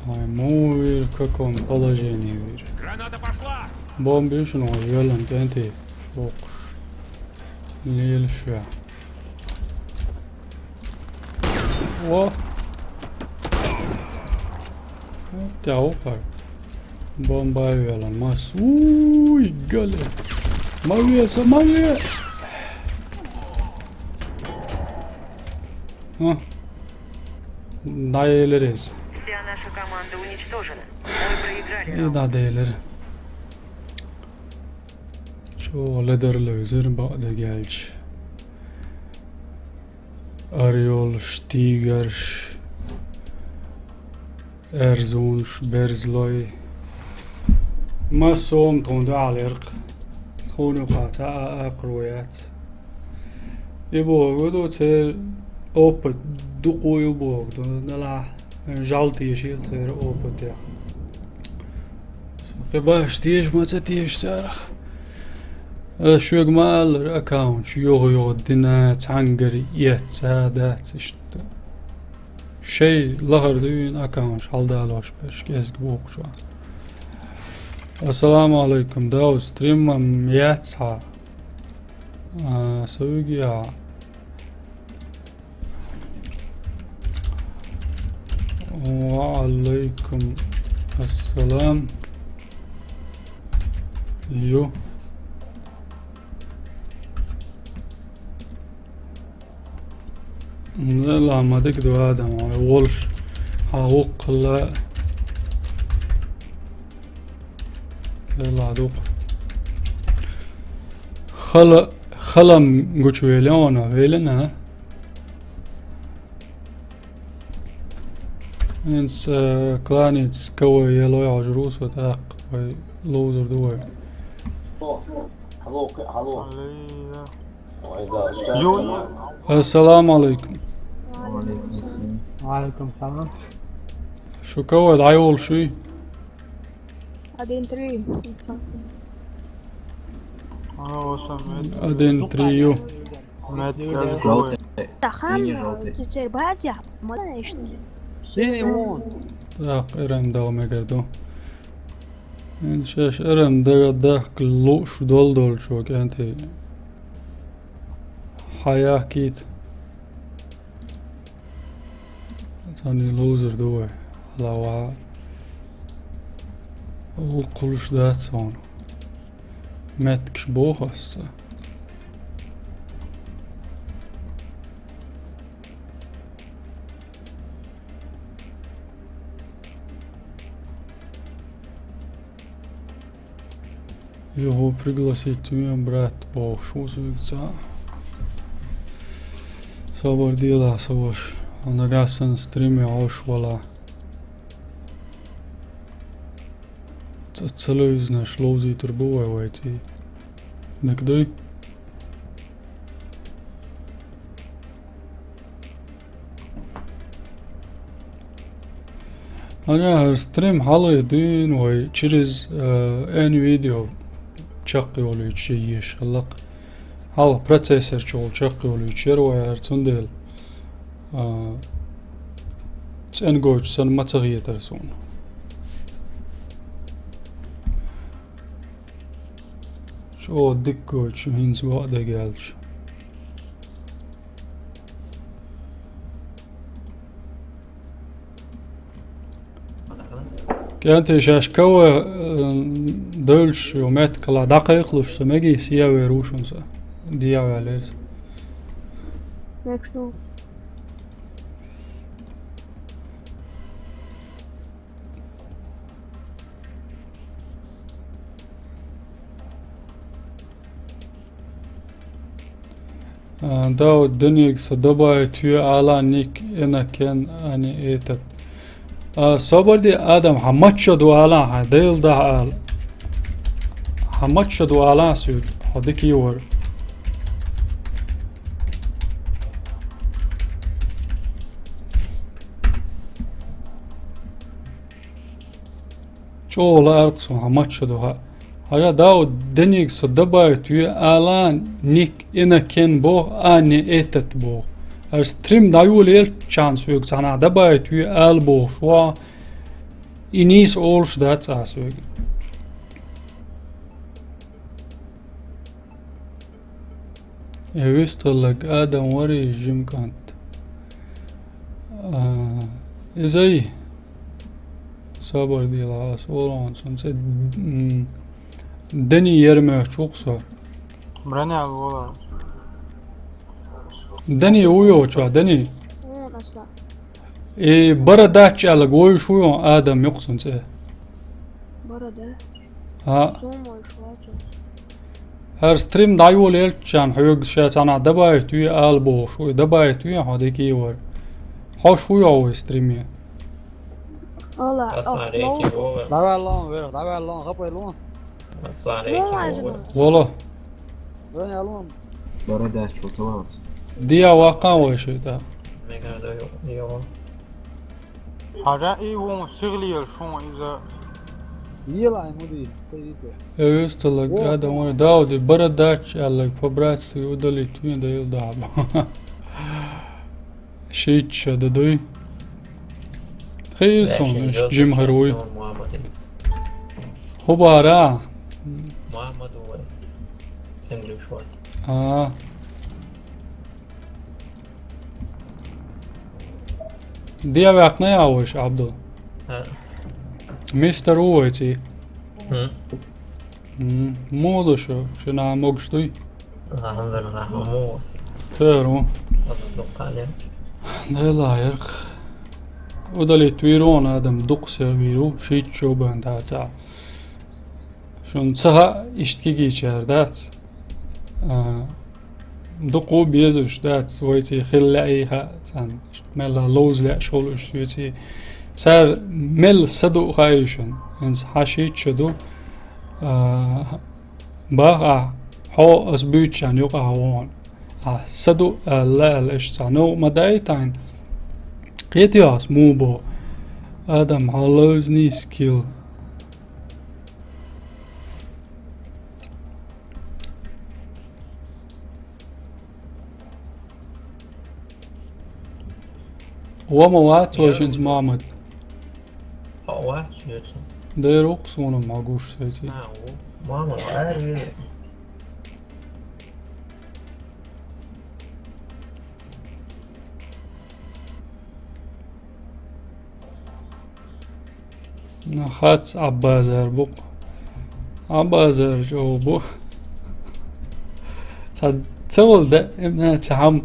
Ай, муха вир, в каком положении вир? Граната пошла! Бомба ю шуна вай велан кӀентий. Боккхуш. Лелаш я. О! Тя ухар. Бомба велан. Мас. Уй, гале. Ма веса, ма ве. А. ДӀаелира иза. Вся наша команда уничтожена. Мы проиграли раунд. И дӀаделира. ЧӀогӀа ледар левзира бакъдерг аьлча. Арёлаш, тиграш, эрзунаш, берзлой. Массо а тхуна дуьхьал яркъ. Тхуна юкъа цхьа а акхаро яц. И бохург ду, церан опыт дукха ю бохург ду, делахь жал тешийла церан опыте. Кхин баш теша ма ца теша царах. Ас шуьга ма аллара, аккаунташ юха-юха дина, цхьаьнгара эцца дац иштта. Шоай лахара дуьйна аккаунташ хьалдалош берш кӀезига бохучу. Ассаламу алайкум, Дауд, стрим ма яц хьа? А, со виге а. Ва алайкум ассалам. Ю. Ла, ма дика ду, Адам, волуш. Хьан вукхалла. Ла, дукха. Хала, халам гучувелла хьуна, велина? ХӀинца, э, кланяться КВ елой хьожур ву со, тӀаккха вай ловзур ду вай. Алло, алло. Ой, да, щас. Ассаламу алайкум. Ва алайкум салам. Шу КВ дӀайолуш вуй? Один три. Один три ю. Желтый. Тахан, синий, желтый. Цербазя, молодец, что ли? Синий вон. Так, эрам дагӀа мегар ду. Эн шаьш эрам дагадахка лууш долдолчо кӀентий. Хьан яхкийта? Цхьанний ловзар ду вай. Ла ваха. Вукхулуш дац хьуна. Меттигаш боху аса. Его пригласить вен брат бохуш ву соьга цхьаъ. Собар делахь, со ваша. Хьо нагахь санна стриме Ӏаш валахь. Ца, ца левзинарш ловзуьйтур бу вай вай цӀий. Дика дуй? Ана хӀара стрим хьалхе дуьйна вай через, э, Н-видео чекхйолуьйтуш еш хилла-кх. Хьалха процессор чухула чекхйолуьйтуш яра вай хӀара, цундела, э, цӀенгочу санна ма ца хетара суна. ЧӀогӀа дика гойтуш ю хӀинца бакъдерг аьлча. КӀентий, шаьш КВ, э, девллаш ю меттигал дӀакхайкхалуш со мегий, схьавер ву шуна со. ДӀаваьлла иза. Мегаш ду. А, Дауд, диниг со добавить ве ала ник, ина кен, а не этот. А, собар де, Адам, хьан маччо ду ала, хьан Дела дахьа ала. Хьан маччо ду ала соьга, хьо дика йовар. ЧӀогӀа лаьркъа суна хьан маччо ду хьа. Хьажа, Дауд, диниг со добавить ве ала ник, ина кен боху, а не этот боху. ХӀара стрим дӀайолаелчахьана соьга цхьанхьа добавить ве ала бохуш ву, и нийса олуш дац а соьга. Э, вистхилларг Адам варий, жима кӀант? А, изай. Собар делахь, ас олу хьуна цуьнан цӀе, м, Дани яра моьттуш ву-кх со. Броня вола. Дани ву йоцу, Дани? Вон аса. И Бородач аьлларг вуьйш ву йоцу, Адам ю-кх цуьнан цӀе. Бородач? А. Цо вуьйш вац. ХӀара стрим дӀайолаелчахьана хьоьга ша цхьанхьа добавить ве ала бохуш ву, добавить ве хьо дика йовар. Хьош ву йоӀ вай стриме? Ола, Ассалейкум, Вова. Давай лон, вера, давай лон, хапай лон. Ассалейкум, Вова. Воло. Вен я лон. Бородач, что ты? Диа ваккхана вай шийтта. Мегар ду йо-, йо. Хьажа и вон сиглиел шун иза. Елай, муди, стоит. Э, весталаг, адам, ой, Дауди, бородач, аллаг, по-братски удалить, вин да ил даб. Шитша да дуй. Хейсон, Лешин иш, Джим Харуй. Мухаммад. Хубара. Мухаммад Уайс. Сенгли Шварц. А. Диавяхна я ваш, Абдул. А. Мистер Уайти. М. М, модо шо, шо на могштуй. Алхамдулиллах, мос. Теру. Ото соккале. Дела ярх. Удалить вирон адам дуксе виру, шит чобан да ца. Шун цаха иштки гичар дац. А, дукху безуш дац, вайци хилла иха, цан, мелла лоузле шолуш вайци. Цар мел саду хайшун, инс хаши чуду, а, бах а, хо ас бючан юк а вон. А, саду, а, ла, ла, иш цану, ма дайтайн. Кет яс, му бо. Адам, ха лоузни скилл. Ва ма вац вайшинц Мамад. Ва вац вайшинц. Дайрухс вуна магуш сайци. А, во. Мамад, ар вили. Нахац Аббазар бук. Аббазар жо бу. Ца, ца вол да, эмна ца хам,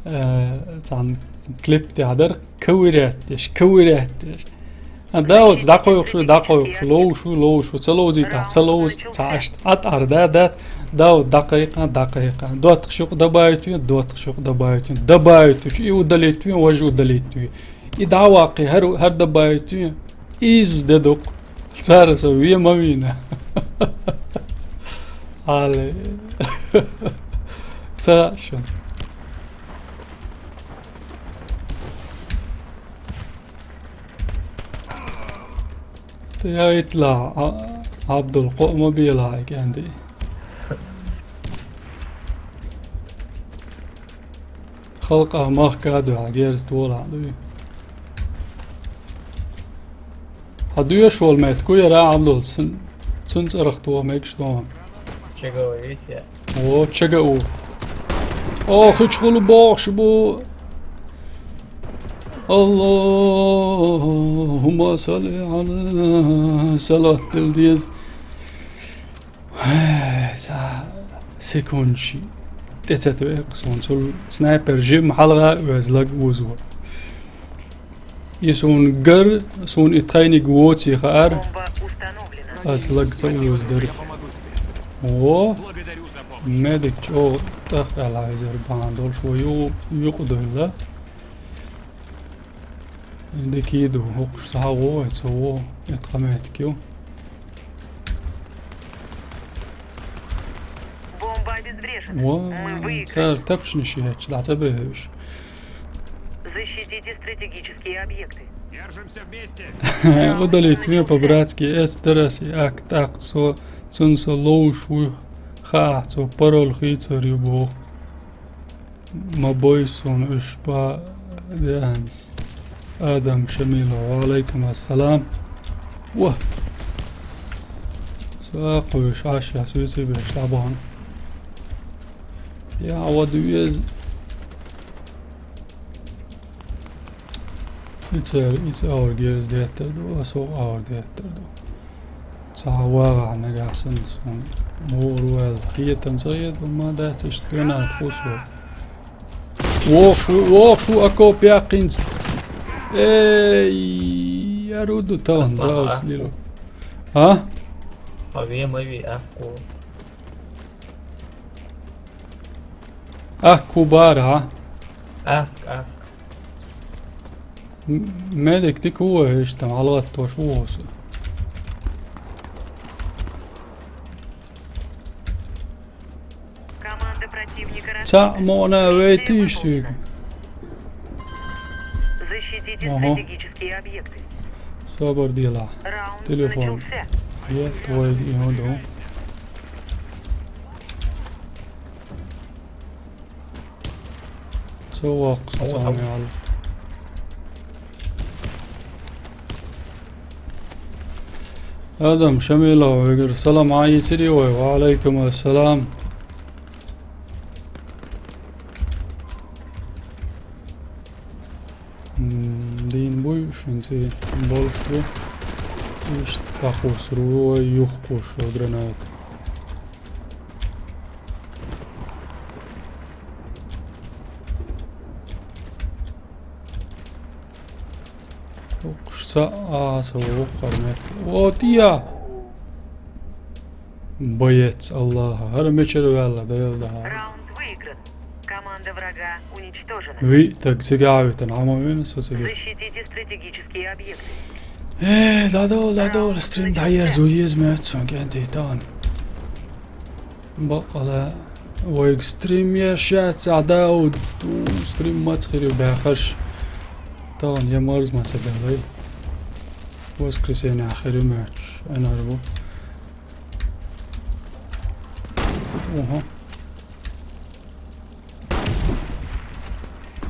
э, цан клип те адар, кавиряттеш, кавиряттеш. А, Дауд, дакъойух шу, дакъойух шу, лоу шу, лоу шу, ца лоузи та, ца лоуз, ца ашт, ат ар да, да, Дауд, дакъайка, дакъайка. Дотх шук добавить, дотх шук добавить, добавить, и удалить, вож удалить. И давакъи, хар, хар добавить, из дедук. Цара со ве мавина. Але. Ца шо. Я итла, а, Абдул, къо ма бела, кенди. Халкъа мах каду, а, герз тула, дуй. Хьа дуеш вол мет, ку яра Абдул, цун, цун цӀарах туа мегаш дон. Чего видите? О, чего у? О, хуч хулу бохш бу. Аллахумма салли ала салат дил диез. Са секунд ши. ТӀецетве, сон цул снайпер жим хьалгӀа везлаг узва. И сон гар, сон и тхайниг воци хаар. Бомба установлена. Ас лаг ца уздар. О, медик чо тах алайзер бандол шо ю, юкъдуйла. Индикиду, хукш саго, цо, эт хаметкю. Бомба обезврежена. Мы Ва, выиграли. Цар тапчни ши хеч, да, цабеш. Защитите стратегические объекты. Держимся вместе. Удалить мне по-братски, эц дараси акт, акт со, цун со лоуш вуй, ха, цо парол хи цо рюбо. Ма бойсон уж ба деанс. Адам Шамилов, ва алейкум ассалам. Ва. Са къуш аш я суси беш абан. Я, ва дуез. Ицер, иц аур герз деттер ду, асо аур деттер ду. Ца вара нагахсан сон. Мур вел. Хиетам цагет, ма да циш тунат хусу. Вохшу, вохшу, окоп якинц. Эй, я руду таун, да, слило. А? Ави, мави, а, ку. Ах, кубара, а? Ах, ах. М-, медик, ти кува иштам, алгъат тош уосу. Команда противника Ца моъна вейтиш сюйг. Защитите Ага. стратегические объекты. Собар делахь. Раунд Телефон. Начался. Е, твой, йо, да. Ца ваккха, ца Ау, ау. Адам Шамилов вигар салам Ӏайицирий вай? Ва Ӏалайкум ассалам. М, дийна буй, шуьнца болуш бу. Иштта дӀакхуссур ву вай, юхакхуссур граната. Укхуш ца а, со вукхар метка. Вот я! Боец Аллаха. ХӀара мичара ваьлла, Дела дахьа. Раунд выигран. Команда врага уничтожена. Ви, так цига а витан, хьама вина, со цига. Защитите стратегические объекты. Э, дӀадовла, дӀадовла, стрим дӀаерза ву еза моьтту сон, кӀентий тахана. Баккъала вайга стрим еш яц, а Дауд, у, стрим маца хир ю баьхарш. Тахана я марз маца белай. Воскресенье хир ю моьттуш, Ӏинар бу. Уха.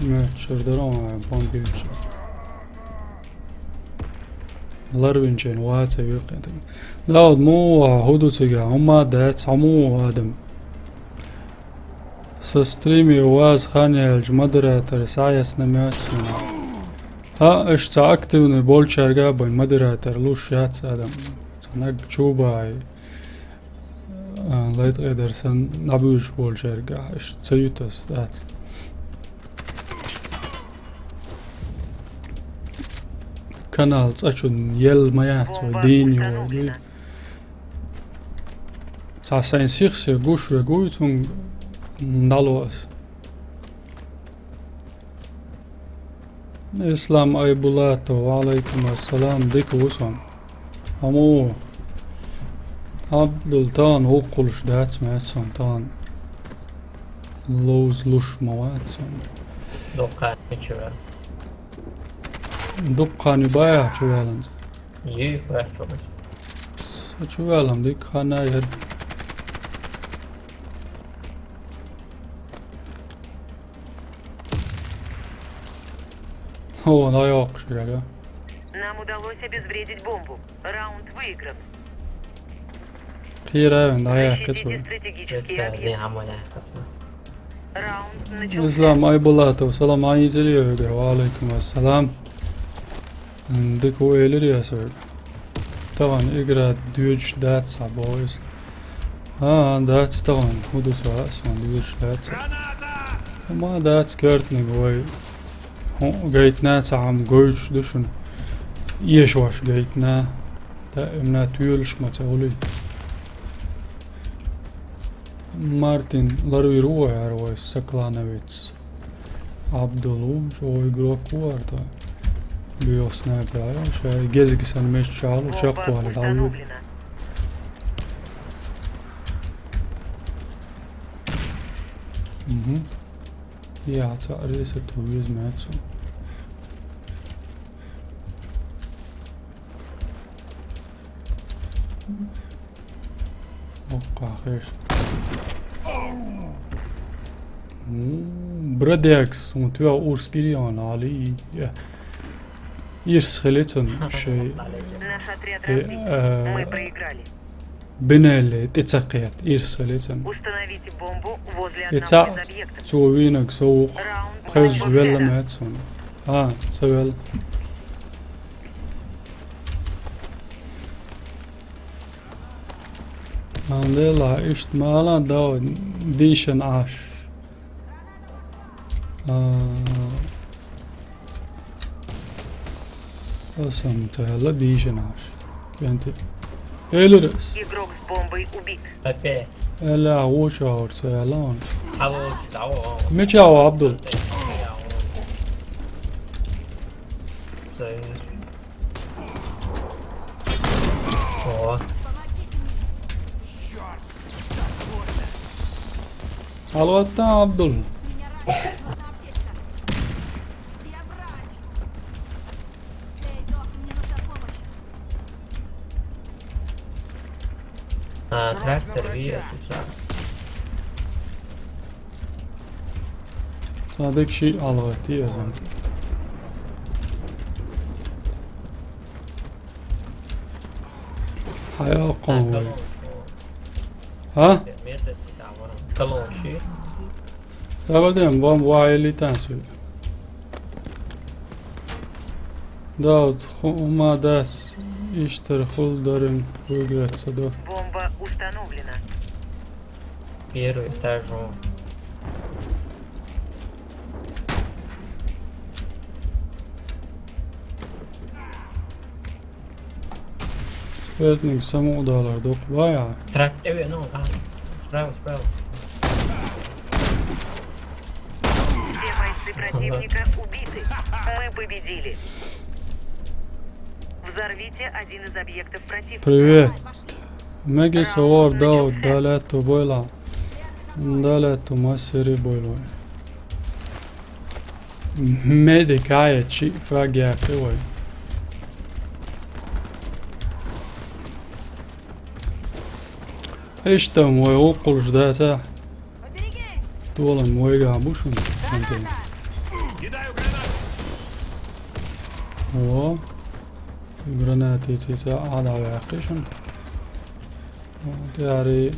Моьттуш дара, а, бомбилча. Ларвинчен ваца виркъинтиг. Дауд, муха, хӀу ду цига, хӀумма а дац, хьо муха адам? Со стриме ваза хан яьлча модератор схьаэцна моьтту суна. ХӀа, аша ца активный болчаьрга а байн модератор луш яц адам. Ца наг чу баьхьи. А, лайткъедар сан дӀабуьйцуш болчаьрга, аша ца юьту ас, дац. Канал цӀа чу елла ма яц вай, дийна ю вай, дуй. Цхьа сайн сих-сих гуш вегуй, цунга дӀало ас. Ислам Айбулатов, ва Ӏалайкум ассалам, дика ву сон. Аму. Абдул тахана вукхулуш дац моьтту сон тахана. Ловза луш ма вац сон. Дуккха чу ваьлла. Дуккха ю баьхьа чу ваьлланца. Йий, ваьлла. Со чу ваьллам дика хан яр. О, дӀайоккхуш ваьлла. Нам удалось обезвредить бомбу. Раунд выигран. Кхера а вен, дӀаяьккхи цо. Защитите стратегические объекты. Раунд начался. Ислам Айбулатов, салам Ӏайицирий вегар, ва Ӏалайкум ассалам. М, дика ву элира ас вайга. Тахана игра доьдуш дац хьан боху иза. А, дац тахана, хӀу ду со а, сон доьдуш дац. ХӀума дац коьртаниг вай. ХӀун гайтина цхьа хӀума гойтуш ду шуна. Эшош гайтина. Даимна тоьлуш ма ца хуьлий. Мартин ларвийр ву вай хӀара вай соклановец. Абдул ву, чӀогӀа игрок ву хӀара тхан. Дуьйху снайпер, шайн гезгий санна меттачу чакхвалийта дӀавоьду. Мгм. Я, цхьа ресет ву веза моьтту суна. Оккхахеш. М, Бродекс, хӀун тоьху урс гирион, Али. Ирс хили цун шей. Наш отряд Э, разбит. э, Мы проиграли. Бинелли, тӀе ца кхета, ирс хили цун. Установите бомбу возле И одного цхьаъ из объектов. Цо вийнаг со ву-кх, Раунд пхевзаш велла начался. Моьтту суна. А, ца велла. Алхьамдулиллахь, иштта мала а дов дийшина Ӏаш. А, аса-м ца аьлла дийшина Ӏаш. КӀентий. Элира ас. Игрок с бомбой убит. Окей. Аьлла, вочу агӀор ца аьлла ван. Алло, алло. Мича ву Абдул? О. Алло, там Абдул. Эй, док, мне нужна помощь. А, трактор виъ цхьа. Цхьа дика шиъ хьалгӀатти аса. Хьаяккха вай. Хьа? Калон ши? Хабар ден, бомба ваили тансу. Да, вот ху-, ума дас иштар хул дарим выиграть ца до. Бомба установлена. Первый этаж, о. Спертник саму удалар док бая. Трак, э, ну, а, справа, справа. Все бойцы противника убиты. Мы победили. Взорвите один из объектов противника. Привет. Меги сувар дав далету бойла. Далету масири бойла. Медикая чи фраг яхи вай. Иштта вай укхулш даца. Толам вайга бушун. О. Гранати цица ада вяхишун. Тяри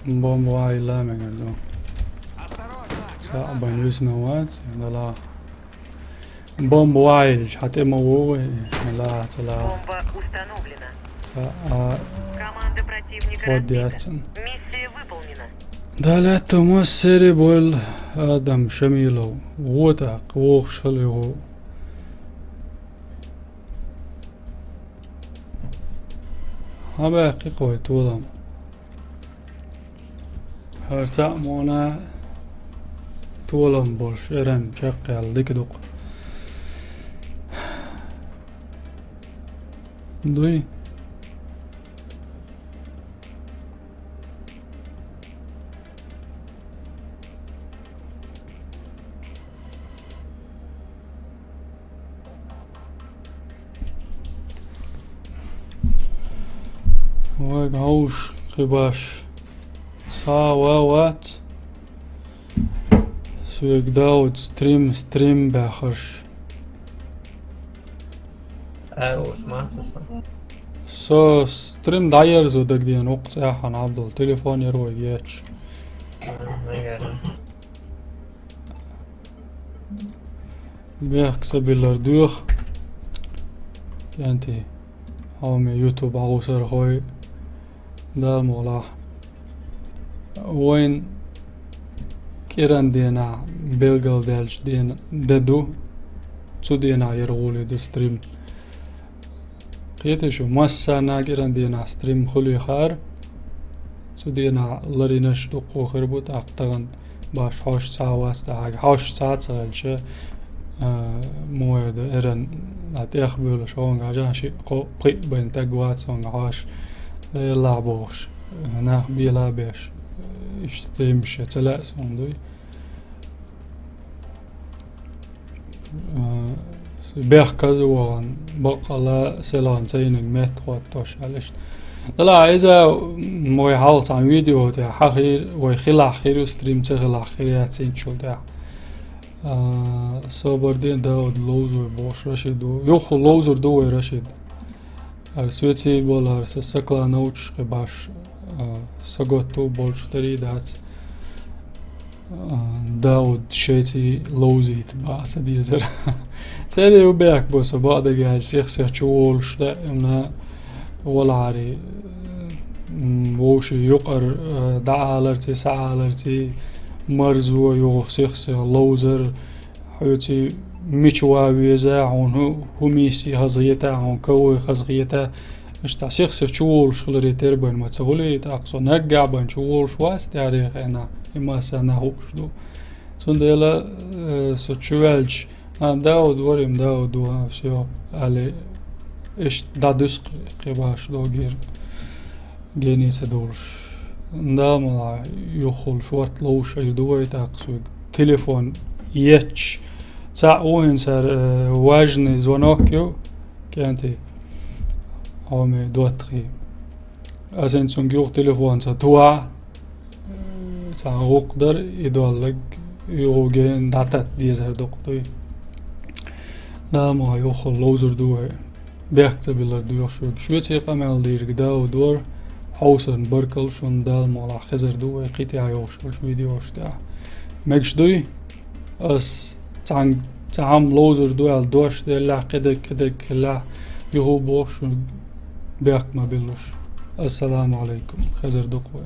бомба вайла мегерду. Са бан виснавац, дала. Бомба вайш, хатема вовы, ла, цала. Бомба установлена. Са, а, Команда противника вот разбита. Дяцин. Миссия выполнена. Даля Томас сери бойл Адам Шамилов. Вот так, вох шалего. Хьабаьккхи кхой толам. ХӀара цхьаъ мона толам болуш, эран чекхъял дика дукха. Дуй? Вайга хьовш кхибаш. Са ва вац. Соьга Дауд стрим, стрим баьхарш. Ара уж ма ца со. Со стрим дӀаерзо дагдена, вукху цӀехьана Ӏабдул. Телефон яр вай гечаш. А, наверное. Бехк са биллар доьху. КӀентий. Хьоме YouTube Ӏовсархой. Да, молахь. Вайн кӀиран денахь белгалдаьллачу дена де ду. Цу денахь яр гӀоле ду стрим. Кхетий шу, массарна кӀиран денахь стрим хуьлий хаьара. Цу денахь ларинаш дуккха хир бу, тӀаккха тахана баш хьош цхьа а вац тӀехьагӀа, хьош цхьа а ца хилча, а, муха эр ду, эран, а, тӀех буьйлуш, хьонга хьажа шиъ кхо-, пхиъ бен таг вац хьонга хьош, Деллахь бохуш, нах бела а беш, иштта стримаш ца лаьа суна дуй. А, бехк а ю вахана, баккъалла селхана цайниг метта хӀоттош аьлла иштта. Дала иза вай хьалха цхьана видео тӀехь хьан хир, вай хилахь хир ю стрим, ца хилахь хир яц инчул тӀехь. А, собар ден Дауд ловзур бохуш Рашид ву. Юхху ловзур ду вай Рашид. ХӀара соьций болу, хӀара са сакла новчуш кхи баш, а, саготта болчух дарий дац. А, Дауд шайций ловзийта баха ца дезара. Церий ю бехк бо со бакъдаггара сих-сих чу волуш даимна валари, м, вовши юкъар, а, дӀааларций, сааларций, марзо юха сих-сих ловзар, хьоьций мича ван веза, хьуна хӀу-, хӀу миссий хазахета, хьуна кавай хазахета, аша цхьа сих-сих чу волуш хиларе тербан ма ца хуьлий, тӀаккха со наггахь бан чу волуш вац, тӀаьхьарий хенахь, и массарна хууш ду. Цундела, э, со чу ваьлча, а, Дауд варим, Дауд ву, а, всё, али, иштта дӀадуьсу кхи-, кхи баш догийра. Гений ца долуш. Да, мала, юххул шорта ловш хир ду вай тӀаккха соьга. Телефон етташ. Цхьаъ ву хӀинца, э, важный звонок ю, кӀентий. Хьоме доттагӀий. Ас хӀинца цунга юха телефон ца туа. Цхьа гӀуллакх дар, и доллаг юха гена дӀататта дезар дукха дуй. Дала мукъ лахь, юха ловзур ду вай. Бехк ца биллар ду йоах шуьга. Шоьца къамел дийриг дӀадора. Хьовсарна баркалла шуна, Дала мукъ лахь, хезар ду вай кхин тӀехьа йоагӀаш йолчу видеошка тӀехь. Мегаш дуй? Ас цхьаьна, цхьаьна ловзур ду аьлла дош деллехь, кхидерг, кхидерг хиллехь, юха боху шуьга, бехк ма биллалаш. Ассаламу Ӏалайкум. Хезар ду-кх вай.